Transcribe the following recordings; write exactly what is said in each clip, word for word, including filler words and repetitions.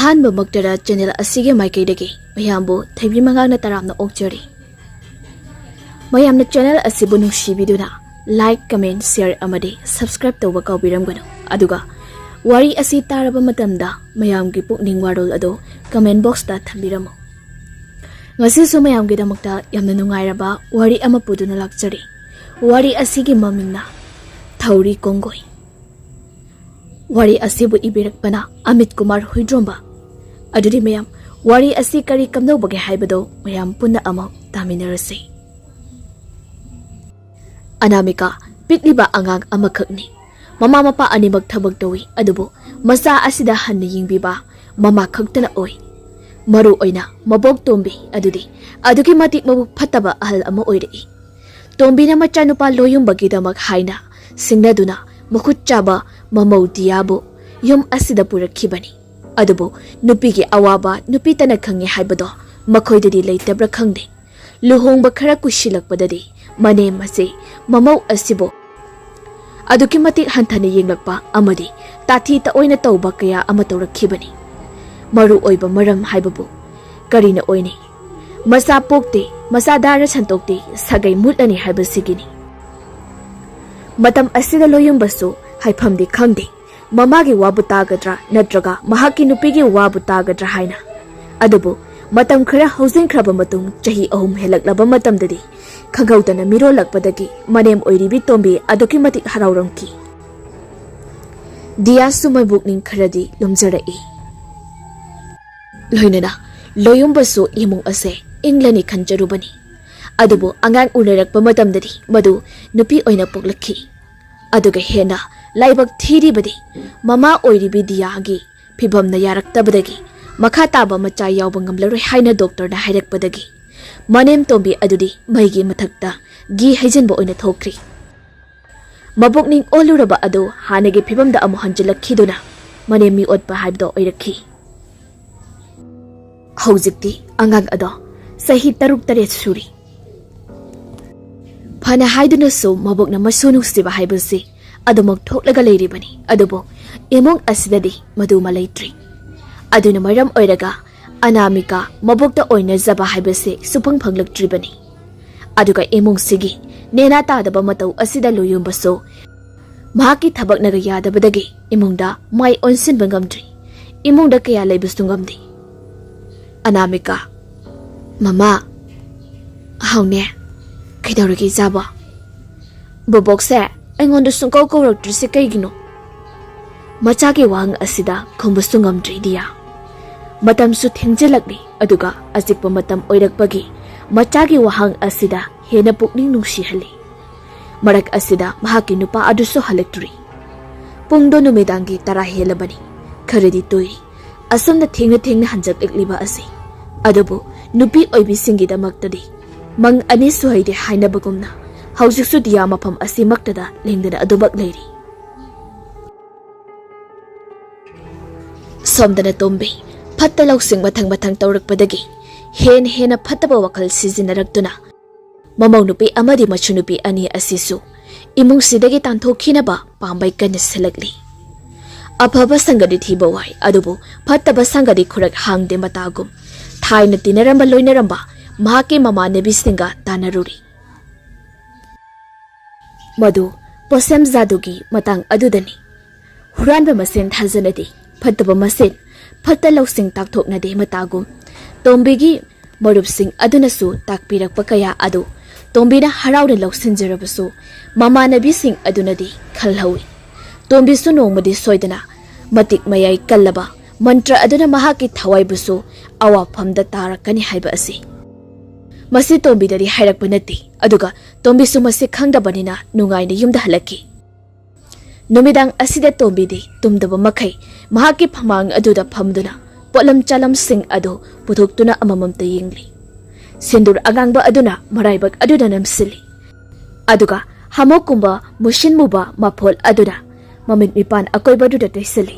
ꯑꯍꯥꯟꯕꯃꯛꯇꯗ channel ꯑꯁꯤꯒꯤ ꯃꯥꯏꯀꯩꯗꯒꯤ ꯃꯌꯥꯝꯕꯨ ꯊꯣꯏꯕꯤ ꯃꯉꯥꯡꯅ ꯇꯔꯥꯝꯅ ꯑꯣꯛꯆꯔꯤ꯫ ꯃꯌꯥꯝꯅ ꯆꯦꯅꯦꯜ ꯑꯁꯤꯕꯨ ꯅꯨꯡꯁꯤꯕꯤꯗꯨꯅ like, comment, share ꯑꯃꯗꯤ subscribe ꯇꯧꯕ ꯀꯥꯎꯕꯤꯔꯝꯒꯅꯨ꯫ ꯑꯗꯨꯒ ꯋꯥꯔꯤ ꯑꯁꯤ ꯇꯥꯔꯕ ꯃꯇꯝꯗ ꯃꯌꯥꯝꯒꯤ ꯄꯨꯛꯅꯤꯡ ꯋꯥꯔꯣꯜ ꯑꯗꯨ comment boxꯇ ꯊꯝꯕꯤꯔꯝꯃꯨ꯫ ꯉꯁꯤꯁꯨ ꯃꯌꯥꯝꯒꯤꯗꯃꯛꯇ ꯌꯥꯝꯅ ꯅꯨꯡꯉꯥꯏꯔꯕ ꯋꯥꯔꯤ ꯑꯃ ꯄꯨꯗꯨꯅ ꯂꯥꯛꯆꯔꯤ꯫ ꯋꯥꯔꯤ ꯑꯁꯤꯒꯤ ꯃꯃꯤꯡꯅ ꯊꯧꯔꯤ ꯀꯣꯡꯒꯣꯏ꯫ ꯋꯥꯔꯤ ꯑꯁꯤꯕꯨ ꯏꯕꯤꯔꯛꯄꯅ ꯑꯃꯤꯠ ꯀꯨꯃꯥꯔ ꯍꯨꯏꯗ꯭ꯔꯣꯝꯕ꯫ ꯑꯗꯨꯗꯤ ꯃꯌꯥꯝ, ꯋꯥꯔꯤ ꯑꯁꯤ ꯀꯔꯤ ꯀꯝꯗꯧꯕꯒꯦ ꯍꯥꯏꯕꯗꯨ ꯃꯌꯥꯝ ꯄꯨꯟꯅ ꯑꯃꯨꯛ ꯇꯥꯃꯤꯟꯅꯔꯁꯤ꯫ ꯑꯅꯥꯃꯤꯀꯥ ꯄꯤꯛꯂꯤꯕ ꯑꯉꯥꯡ ꯑꯃꯈꯛꯅꯤ꯫ ꯃꯃꯥ ꯃꯄꯥ ꯑꯅꯤꯃꯛ ꯊꯕꯛ ꯇꯧꯏ, ꯑꯗꯨꯕꯨ ꯃꯆꯥ ꯑꯁꯤꯗ ꯍꯟꯅ ꯌꯦꯡꯕꯤꯕ ꯃꯃꯥ ꯈꯛꯇꯅ ꯑꯣꯏ꯫ ꯃꯔꯨ ꯑꯣꯏꯅ ꯃꯕꯣꯛ ꯇꯣꯝꯕꯤ ꯑꯗꯨꯗꯤ ꯑꯗꯨꯛꯀꯤ ꯃꯇꯤꯛ ꯃꯕꯨꯛ ꯐꯠꯇꯕ ꯑꯍꯜ ꯑꯃ ꯑꯣꯏꯔꯛꯏ꯫ ꯇꯣꯝꯕꯤꯅ ꯃꯆꯥꯅꯨꯄꯥ ꯂꯣꯌꯨꯝꯕꯒꯤꯗꯃꯛ ꯍꯥꯏꯅ ꯁꯤꯡꯅꯗꯨꯅ ꯃꯈꯨꯠ ꯆꯥꯕ ꯃꯃꯧ ꯗꯤꯌꯥꯕꯨ ꯌꯨꯝ ꯑꯁꯤꯗ ꯄꯨꯔꯛꯈꯤꯕꯅꯤ꯫ ꯑꯗꯨꯕꯨ ꯅꯨꯄꯤꯒꯤ ꯑꯋꯥꯕ ꯅꯨꯄꯤꯇꯅ ꯈꯪꯉꯤ ꯍꯥꯏꯕꯗꯣ ꯃꯈꯣꯏꯗꯗꯤ ꯂꯩꯇꯕ꯭ꯔꯥ ꯈꯪꯗꯦ꯫ ꯂꯨꯍꯣꯡꯕ ꯈꯔ ꯀꯨꯏꯁꯤꯜꯂꯛꯄꯗꯗꯤ ꯃꯅꯦꯝ ꯑꯁꯤ ꯃꯃꯧ ꯑꯁꯤꯕꯨ ꯑꯗꯨꯛꯀꯤ ꯃꯇꯤꯛ ꯍꯟꯊꯅ ꯌꯦꯡꯂꯛꯄ ꯑꯃꯗꯤ ꯇꯥꯊꯤ ꯇꯑꯣꯏꯅ ꯇꯧꯕ ꯀꯌꯥ ꯑꯃ ꯇꯧꯔꯛꯈꯤꯕꯅꯤ꯫ ꯃꯔꯨ ꯑꯣꯏꯕ ꯃꯔꯝ ꯍꯥꯏꯕꯕꯨ ꯀꯔꯤꯅ ꯑꯣꯏꯅꯤ? ꯃꯆꯥ ꯄꯣꯛꯇꯦ, ꯃꯆꯥ ꯗꯥꯔ ꯁꯟꯇꯣꯛꯇꯦ, ꯁꯥꯒꯩ ꯃꯨꯠꯂꯅꯤ ꯍꯥꯏꯕꯁꯤꯒꯤꯅꯤ꯫ ꯃꯇꯝ ꯑꯁꯤꯗ ꯂꯣꯌꯨꯝꯕꯁꯨ ꯍꯥꯏꯐꯝꯗꯤ ꯈꯪꯗꯦ꯫ ꯃꯃꯥꯒꯤ ꯋꯥꯕꯨ ꯇꯥꯒꯗ꯭ꯔꯥ ꯅꯠꯇ꯭ꯔꯒ ꯃꯍꯥꯛꯀꯤ ꯅꯨꯄꯤꯒꯤ ꯋꯥꯕꯨ ꯇꯥꯒꯗ꯭ꯔꯥ ꯍꯥꯏꯅ꯫ ꯑꯗꯨꯕꯨ ꯃꯇꯝ ꯈꯔ ꯍꯧꯖꯤꯟꯈ꯭ꯔꯕ ꯃꯇꯨꯡ, ꯆꯍꯤ ꯑꯍꯨꯝ ꯍꯦꯜꯂꯛꯂꯕ ꯃꯇꯝꯗꯗꯤ, ꯈꯪꯍꯧꯗꯅ ꯃꯤꯔꯣꯜꯂꯛꯄꯗꯒꯤ ꯃꯅꯦꯝ ꯑꯣꯏꯔꯤꯕꯤ ꯇꯣꯝꯕꯤ ꯑꯗꯨꯛꯀꯤ ꯃꯇꯤꯛ ꯍꯔꯥꯎꯔꯝꯈꯤ꯫ ꯗꯤꯌꯥꯁꯨ ꯃꯕꯨꯛꯅꯤꯡ ꯈꯔꯗꯤ ꯂꯨꯝꯖꯔꯛꯏ꯫ ꯂꯣꯏꯅꯅ ꯂꯣꯌꯨꯝꯕꯁꯨ ꯏꯃꯨꯡ ꯑꯁꯦ ꯏꯪꯂꯅꯤ ꯈꯟꯖꯔꯨꯕꯅꯤ꯫ ꯑꯗꯨꯕꯨ ꯑꯉꯥꯡ ꯎꯅꯔꯛꯄ ꯃꯇꯝꯗꯗꯤ ꯃꯗꯨ ꯅꯨꯄꯤ ꯑꯣꯏꯅ ꯄꯣꯛꯂꯛꯈꯤ꯫ ꯑꯗꯨꯒ ꯍꯦꯟꯅ ꯂꯥꯏꯕꯛ ꯊꯤꯔꯤꯕꯗꯤ ꯃꯃꯥ ꯑꯣꯏꯔꯤꯕꯤ ꯗꯤꯌꯥꯒꯤ ꯐꯤꯕꯝꯅ ꯌꯥꯔꯛꯇꯕꯗꯒꯤ ꯃꯈꯥ ꯇꯥꯕ ꯃꯆꯥ ꯌꯥꯎꯕ ꯉꯝꯂꯔꯣꯏ ꯍꯥꯏꯅ ꯗꯣꯛꯇꯔꯅ ꯍꯥꯏꯔꯛꯄꯗꯒꯤ ꯃꯅꯦꯝ ꯇꯣꯝꯕꯤ ꯑꯗꯨꯗꯤ ꯃꯩꯒꯤ ꯃꯊꯛꯇ ꯘꯤ ꯍꯩꯖꯤꯟꯕ ꯑꯣꯏꯅ ꯊꯣꯛꯈ꯭ꯔꯤ꯫ ꯃꯕꯨꯛꯅꯤꯡ ꯑꯣꯜꯂꯨꯔꯕ ꯑꯗꯨ ꯍꯥꯟꯅꯒꯤ ꯐꯤꯕꯝꯗ ꯑꯃꯨꯛ ꯍꯟꯖꯤꯜꯂꯛꯈꯤꯗꯨꯅ ꯃꯅꯦꯝ ꯃꯤꯑꯣꯠꯄ ꯍꯥꯏꯕꯗꯣ ꯑꯣꯏꯔꯛꯈꯤ꯫ ꯍꯧꯖꯤꯛꯇꯤ ꯑꯉꯥꯡ ꯑꯗꯣ ꯆꯍꯤ ꯇꯔꯨꯛ ꯇꯔꯦꯠ ꯁꯨꯔꯤ꯫ ꯐꯅ ꯍꯥꯏꯗꯨꯅꯁꯨ ꯃꯕꯣꯛꯅ ꯃꯁꯨ ꯅꯨꯡꯁꯤꯕ ꯍꯥꯏꯕꯁꯤ ꯑꯗꯨꯃꯛ ꯊꯣꯛꯂꯒ ꯂꯩꯔꯤꯕꯅꯤ, ꯑꯗꯨꯕꯨ ꯏꯃꯨꯡ ꯑꯁꯤꯗꯗꯤ ꯃꯗꯨꯃ ꯂꯩꯇ꯭ꯔꯤ꯫ ꯑꯗꯨꯅ ꯃꯔꯝ ꯑꯣꯏꯔꯒ ꯑꯅꯥꯃꯤꯀꯥ ꯃꯕꯣꯛꯇ ꯑꯣꯏꯅꯖꯕ ꯍꯥꯏꯕꯁꯤ ꯁꯨꯐꯪ ꯐꯪꯂꯛꯇ꯭ꯔꯤꯕꯅꯤ꯫ ꯑꯗꯨꯒ ꯏꯃꯨꯡꯁꯤꯒꯤ ꯅꯦꯅꯥ ꯇꯥꯗꯕ ꯃꯇꯧ ꯑꯁꯤꯗ ꯂꯨꯌꯨꯝꯕꯁꯨ ꯃꯍꯥꯛꯀꯤ ꯊꯕꯛꯅꯒ ꯌꯥꯗꯕꯗꯒꯤ ꯏꯃꯨꯡꯗ ꯃꯥꯏ ꯑꯣꯟꯁꯤꯟꯕ ꯉꯝꯗ꯭ꯔꯤ꯫ ꯏꯃꯨꯡꯗ ꯀꯌꯥ ꯂꯩꯕꯁꯨ ꯉꯝꯗꯦ꯫ ꯑꯅꯥꯃꯤꯀꯥ, "ꯃꯃꯥ, ꯍꯥꯎꯅꯦ, ꯀꯩꯗꯧꯔꯒꯦ ꯏꯆꯥꯕꯣ? ꯕꯣꯕꯣꯛꯁꯦ ꯑꯩꯉꯣꯟꯗ ꯁꯨꯡꯀꯧ ꯀꯧꯔꯛꯇ꯭ꯔꯤꯁꯦ ꯀꯩꯒꯤꯅꯣ?" ꯃꯆꯥꯒꯤ ꯋꯥꯍꯪ ꯑꯁꯤꯗ ꯈꯨꯝꯕꯁꯨ ꯉꯝꯗ꯭ꯔꯤ ꯗꯤꯌꯥ꯫ ꯃꯇꯝꯁꯨ ꯊꯦꯡꯖꯤꯜꯂꯛꯂꯤ, ꯑꯗꯨꯒ ꯑꯆꯤꯛꯄ ꯃꯇꯝ ꯑꯣꯏꯔꯛꯄꯒꯤ ꯃꯆꯥꯒꯤ ꯋꯥꯍꯪ ꯑꯁꯤꯗ ꯍꯦꯟꯅ ꯄꯨꯛꯅꯤꯡ ꯅꯨꯡꯁꯤꯍꯜꯂꯤ꯫ ꯃꯔꯛ ꯑꯁꯤꯗ ꯃꯍꯥꯛꯀꯤ ꯅꯨꯄꯥ ꯑꯗꯨꯁꯨ ꯍꯜꯂꯛꯇ꯭ꯔꯤ꯫ ꯄꯨꯡꯗꯣ ꯅꯨꯃꯤꯗꯥꯡꯒꯤ ꯇꯔꯥ ꯍꯦꯜꯂꯕꯅꯤ꯫ ꯈꯔꯗꯤ ꯇꯣꯏꯔꯤ ꯑꯁꯨꯝꯅ ꯊꯦꯡꯅ ꯊꯦꯡꯅ ꯍꯟꯖꯜꯂꯛꯂꯤꯕ ꯑꯁꯤ꯫ ꯑꯗꯨꯕꯨ ꯅꯨꯄꯤ ꯑꯣꯏꯕꯤꯁꯤꯡꯒꯤꯗꯃꯛꯇꯗꯤ ꯃꯪ ꯑꯅꯤ ꯁꯨꯍꯩꯗꯦ ꯍꯥꯏꯅꯕꯒꯨꯝꯅ ꯍꯧꯖꯤꯛꯁꯨ ꯗꯤꯌꯥ ꯃꯐꯝ ꯑꯁꯤꯃꯛꯇꯗ ꯂꯦꯡꯗꯅ ꯑꯗꯨꯃꯛ ꯂꯩꯔꯤ꯫ ꯁꯣꯝꯗꯅ ꯇꯣꯝꯕꯤ ꯐꯠꯇ ꯂꯧꯁꯤꯡ ꯃꯊꯪ ꯃꯊꯪ ꯇꯧꯔꯛꯄꯗꯒꯤ ꯍꯦꯟꯅ ꯍꯦꯟꯅ ꯐꯠꯇꯕ ꯋꯥꯈꯜ ꯁꯤꯖꯤꯟꯅꯔꯛꯇꯨꯅ ꯃꯃꯧ ꯅꯨꯄꯤ ꯑꯃꯗꯤ ꯃꯆꯨ ꯅꯨꯄꯤ ꯑꯅꯤ ꯑꯁꯤꯁꯨ ꯏꯃꯨꯡꯁꯤꯗꯒꯤ ꯇꯥꯟꯊꯣꯛꯈꯤꯅꯕ ꯄꯥꯝꯕꯩ ꯀꯟꯅ ꯁꯤꯜꯂꯛꯂꯤ꯫ ꯑꯐꯕ ꯁꯪꯒꯗꯤ ꯊꯤꯕ ꯋꯥꯏ, ꯑꯗꯨꯕꯨ ꯐꯠꯇꯕ ꯁꯪꯒꯗꯤ ꯈꯨꯔꯛ ꯍꯥꯡꯗꯦ ꯃꯇꯥꯒꯨꯝ꯫ ꯊꯥꯏꯅ ꯇꯤꯟꯅꯔꯝꯕ ꯂꯣꯏꯅꯔꯝꯕ ꯃꯍꯥꯛꯀꯤ ꯃꯃꯥꯟꯅꯕꯤꯁꯤꯡꯒ ꯇꯥꯟꯅꯔꯨꯔꯤ꯫ ꯃꯗꯨ ꯄꯣꯠꯁꯦꯝ ꯖꯥꯗꯨꯒꯤ ꯃꯇꯥꯡ ꯑꯗꯨꯗꯅꯤ꯫ ꯍꯨꯔꯥꯟꯕ ꯃꯁꯦꯟ ꯊꯥꯖꯅꯗꯦ, ꯐꯠꯇꯕ ꯃꯁꯦꯟ ꯐꯠꯇ ꯂꯧꯁꯤꯡ ꯇꯥꯛꯊꯣꯛꯅꯗꯦ ꯃꯇꯥꯒꯨꯝ꯫ ꯇꯣꯝꯕꯤꯒꯤ ꯃꯔꯨꯞꯁꯤꯡ ꯑꯗꯨꯅꯁꯨ ꯇꯥꯛꯄꯤꯔꯛꯄ ꯀꯌꯥ ꯑꯗꯨ ꯇꯣꯝꯕꯤꯅ ꯍꯔꯥꯎꯅ ꯂꯧꯁꯤꯟꯖꯔꯕꯁꯨ, ꯃꯃꯥꯟꯅꯕꯤꯁꯤꯡ ꯑꯗꯨꯅꯗꯤ ꯈꯜꯍꯧꯏ꯫ ꯇꯣꯝꯕꯤꯁꯨ ꯅꯣꯡꯃꯗꯤ ꯁꯣꯏꯗꯅ ꯃꯇꯤꯛ ꯃꯌꯥꯏ ꯀꯜꯂꯕ ꯃꯟꯇ꯭ꯔ ꯑꯗꯨꯅ ꯃꯍꯥꯛꯀꯤ ꯊꯋꯥꯏꯕꯨꯁꯨ ꯑꯋꯥꯐꯝꯗ ꯇꯥꯔꯛꯀꯅꯤ ꯍꯥꯏꯕ ꯑꯁꯤ꯫ ꯃꯁꯤ ꯇꯣꯝꯕꯤꯗꯗꯤ ꯍꯥꯏꯔꯛꯄ ꯅꯠꯇꯦ, ꯑꯗꯨꯒ ꯇꯣꯝꯕꯤꯁꯨ ꯃꯁꯤ ꯈꯪꯗꯕꯅꯤꯅ ꯅꯨꯡꯉꯥꯏꯅ ꯌꯨꯝꯗ ꯍꯜꯂꯛꯈꯤ꯫ ꯅꯨꯃꯤꯗꯥꯡ ꯑꯁꯤꯗ ꯇꯣꯝꯕꯤꯗꯤ ꯇꯨꯝꯗꯕ ꯃꯈꯩ ꯃꯍꯥꯛꯀꯤ ꯐꯃꯥꯡ ꯑꯗꯨꯗ ꯐꯝꯗꯨꯅ ꯄꯣꯠꯂꯝ ꯆꯥꯂꯝꯁꯤꯡ ꯑꯗꯨ ꯄꯨꯊꯣꯛꯇꯨꯅ ꯑꯃꯃꯝꯇ ꯌꯦꯡꯂꯤ꯫ ꯁꯤꯟꯗꯨꯔ ꯑꯉꯥꯡꯕ ꯑꯗꯨꯅ ꯃꯔꯥꯏꯕꯛ ꯑꯗꯨꯗ ꯅꯝꯁꯤꯜꯂꯤ꯫ ꯑꯗꯨꯒ ꯍꯥꯃꯣꯛꯀꯨꯝꯕ ꯃꯨꯁꯤꯟ ꯃꯨꯕ ꯃꯐꯣꯜ ꯑꯗꯨꯅ ꯃꯃꯤꯠ ꯃꯤꯄꯥꯟ ꯑꯀꯣꯏꯕꯗꯨꯗ ꯇꯩꯁꯤꯜꯂꯤ꯫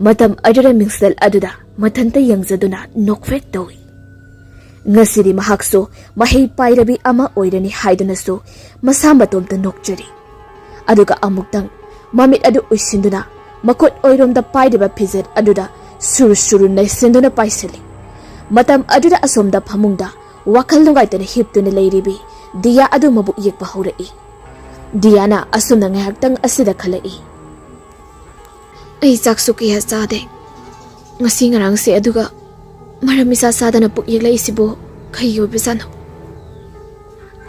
ꯃꯇꯝ ꯑꯗꯨꯗ ꯃꯤꯡꯁꯦꯜ ꯑꯗꯨꯗ ꯃꯊꯟꯇ ꯌꯦꯡꯖꯗꯨꯅ ꯅꯣꯛꯐꯦꯠ ꯇꯧꯏ꯫ ꯉꯁꯤꯗꯤ ꯃꯍꯥꯛꯁꯨ ꯃꯍꯩ ꯄꯥꯏꯔꯕꯤ ꯑꯃ ꯑꯣꯏꯔꯅꯤ ꯍꯥꯏꯗꯨꯅꯁꯨ ꯃꯁꯥ ꯃꯇꯣꯝꯇ ꯅꯣꯛꯆꯔꯤ꯫ ꯑꯗꯨꯒ ꯑꯃꯨꯛꯇꯪ ꯃꯃꯤꯠ ꯑꯗꯨ ꯎꯏꯁꯤꯟꯗꯨꯅ ꯃꯈꯨꯠ ꯑꯣꯏꯔꯣꯝꯗ ꯄꯥꯏꯔꯤꯕ ꯐꯤꯖꯦꯠ ꯑꯗꯨꯗ ꯁꯨꯔꯨ ꯁꯨꯔꯨ ꯅꯩꯁꯤꯟꯗꯨꯅ ꯄꯥꯏꯁꯤꯜꯂꯤ꯫ ꯃꯇꯝ ꯑꯗꯨꯗ ꯑꯁꯣꯝꯗ ꯐꯃꯨꯡꯗ ꯋꯥꯈꯜ ꯅꯨꯡꯉꯥꯏꯇꯅ ꯍꯤꯞꯇꯨꯅ ꯂꯩꯔꯤꯕꯤ ꯗꯤꯌꯥ ꯑꯗꯨ ꯃꯕꯨꯛ ꯌꯦꯛꯄ ꯍꯧꯔꯛꯏ꯫ ꯗꯤꯌꯥꯅ ꯑꯁꯨꯝꯅ ꯉꯥꯏꯍꯥꯛꯇꯪ ꯑꯁꯤꯗ ꯈꯜꯂꯛꯏ꯫ "ꯑꯩ ꯆꯥꯛꯁꯨ ꯀꯌꯥ ꯆꯥꯗꯦ ꯉꯁꯤ ꯉꯔꯥꯡꯁꯦ, ꯑꯗꯨꯒ ꯃꯔꯝ ꯏꯆꯥ ꯆꯥꯗꯅ ꯄꯨꯛ ꯌꯦꯛꯂꯛꯏꯁꯤꯕꯨ ꯀꯩꯒꯤ ꯑꯣꯏꯕꯖꯥꯠꯅꯣ?"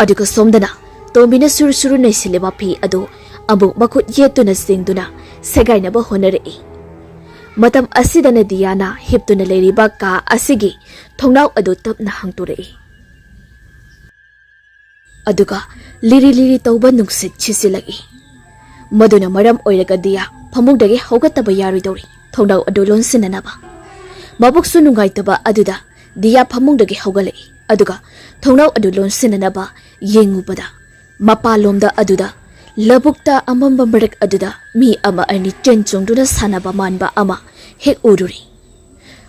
ꯑꯗꯨꯒ ꯁꯣꯝꯗꯅ ꯇꯣꯝꯕꯤꯅ ꯁꯨꯔꯨ ꯁꯨꯔꯨ ꯅꯩꯁꯤꯜꯂꯤꯕ ꯐꯤ ꯑꯗꯨ ꯑꯃꯨꯛ ꯃꯈꯨꯠ ꯌꯦꯠꯇꯨꯅ ꯆꯤꯡꯗꯨꯅ ꯁꯦꯒꯥꯏꯅꯕ ꯍꯣꯠꯅꯔꯛꯏ꯫ ꯃꯇꯝ ꯑꯁꯤꯗꯅ ꯗꯤꯌꯥꯅ ꯍꯤꯞꯇꯨꯅ ꯂꯩꯔꯤꯕ ꯀꯥ ꯑꯁꯤꯒꯤ ꯊꯣꯡꯅꯥꯎ ꯑꯗꯨ ꯇꯞꯅ ꯍꯥꯡꯗꯣꯔꯛꯏ꯫ ꯑꯗꯨꯒ ꯂꯤꯔꯤ ꯂꯤꯔꯤ ꯇꯧꯕ ꯅꯨꯡꯁꯤꯠ ꯁꯤꯠꯆꯤꯜꯂꯛꯏ꯫ ꯃꯗꯨꯅ ꯃꯔꯝ ꯑꯣꯏꯔꯒ ꯗꯤꯌꯥ ꯐꯃꯨꯡꯗꯒꯤ ꯍꯧꯒꯠꯇꯕ ꯌꯥꯔꯣꯏꯗꯧꯔꯤ ꯊꯣꯡꯅꯥꯎ ꯑꯗꯨ ꯂꯣꯟꯁꯤꯟꯅꯅꯕ꯫ ꯃꯕꯨꯛꯁꯨ ꯅꯨꯡꯉꯥꯏꯇꯕ ꯑꯗꯨꯗ ꯗꯤꯌꯥ ꯐꯃꯨꯡꯗꯒꯤ ꯍꯧꯒꯠꯂꯛꯏ, ꯑꯗꯨꯒ ꯊꯣꯡꯅꯥꯎ ꯑꯗꯨ ꯂꯣꯟꯁꯤꯟꯅꯅꯕ ꯌꯦꯡꯉꯨꯕꯗ, ꯃꯄꯥꯟꯂꯣꯝꯗ ꯑꯗꯨꯗ, ꯂꯧꯕꯨꯛꯇ ꯑꯃꯝꯕ ꯃꯔꯛ ꯑꯗꯨꯗ ꯃꯤ ꯑꯃ ꯑꯅꯤ ꯆꯦꯟ ꯆꯣꯡꯗꯨꯅ ꯁꯥꯟꯅꯕ ꯃꯥꯟꯕ ꯑꯃ ꯍꯦꯛ ꯎꯔꯨꯔꯦ꯫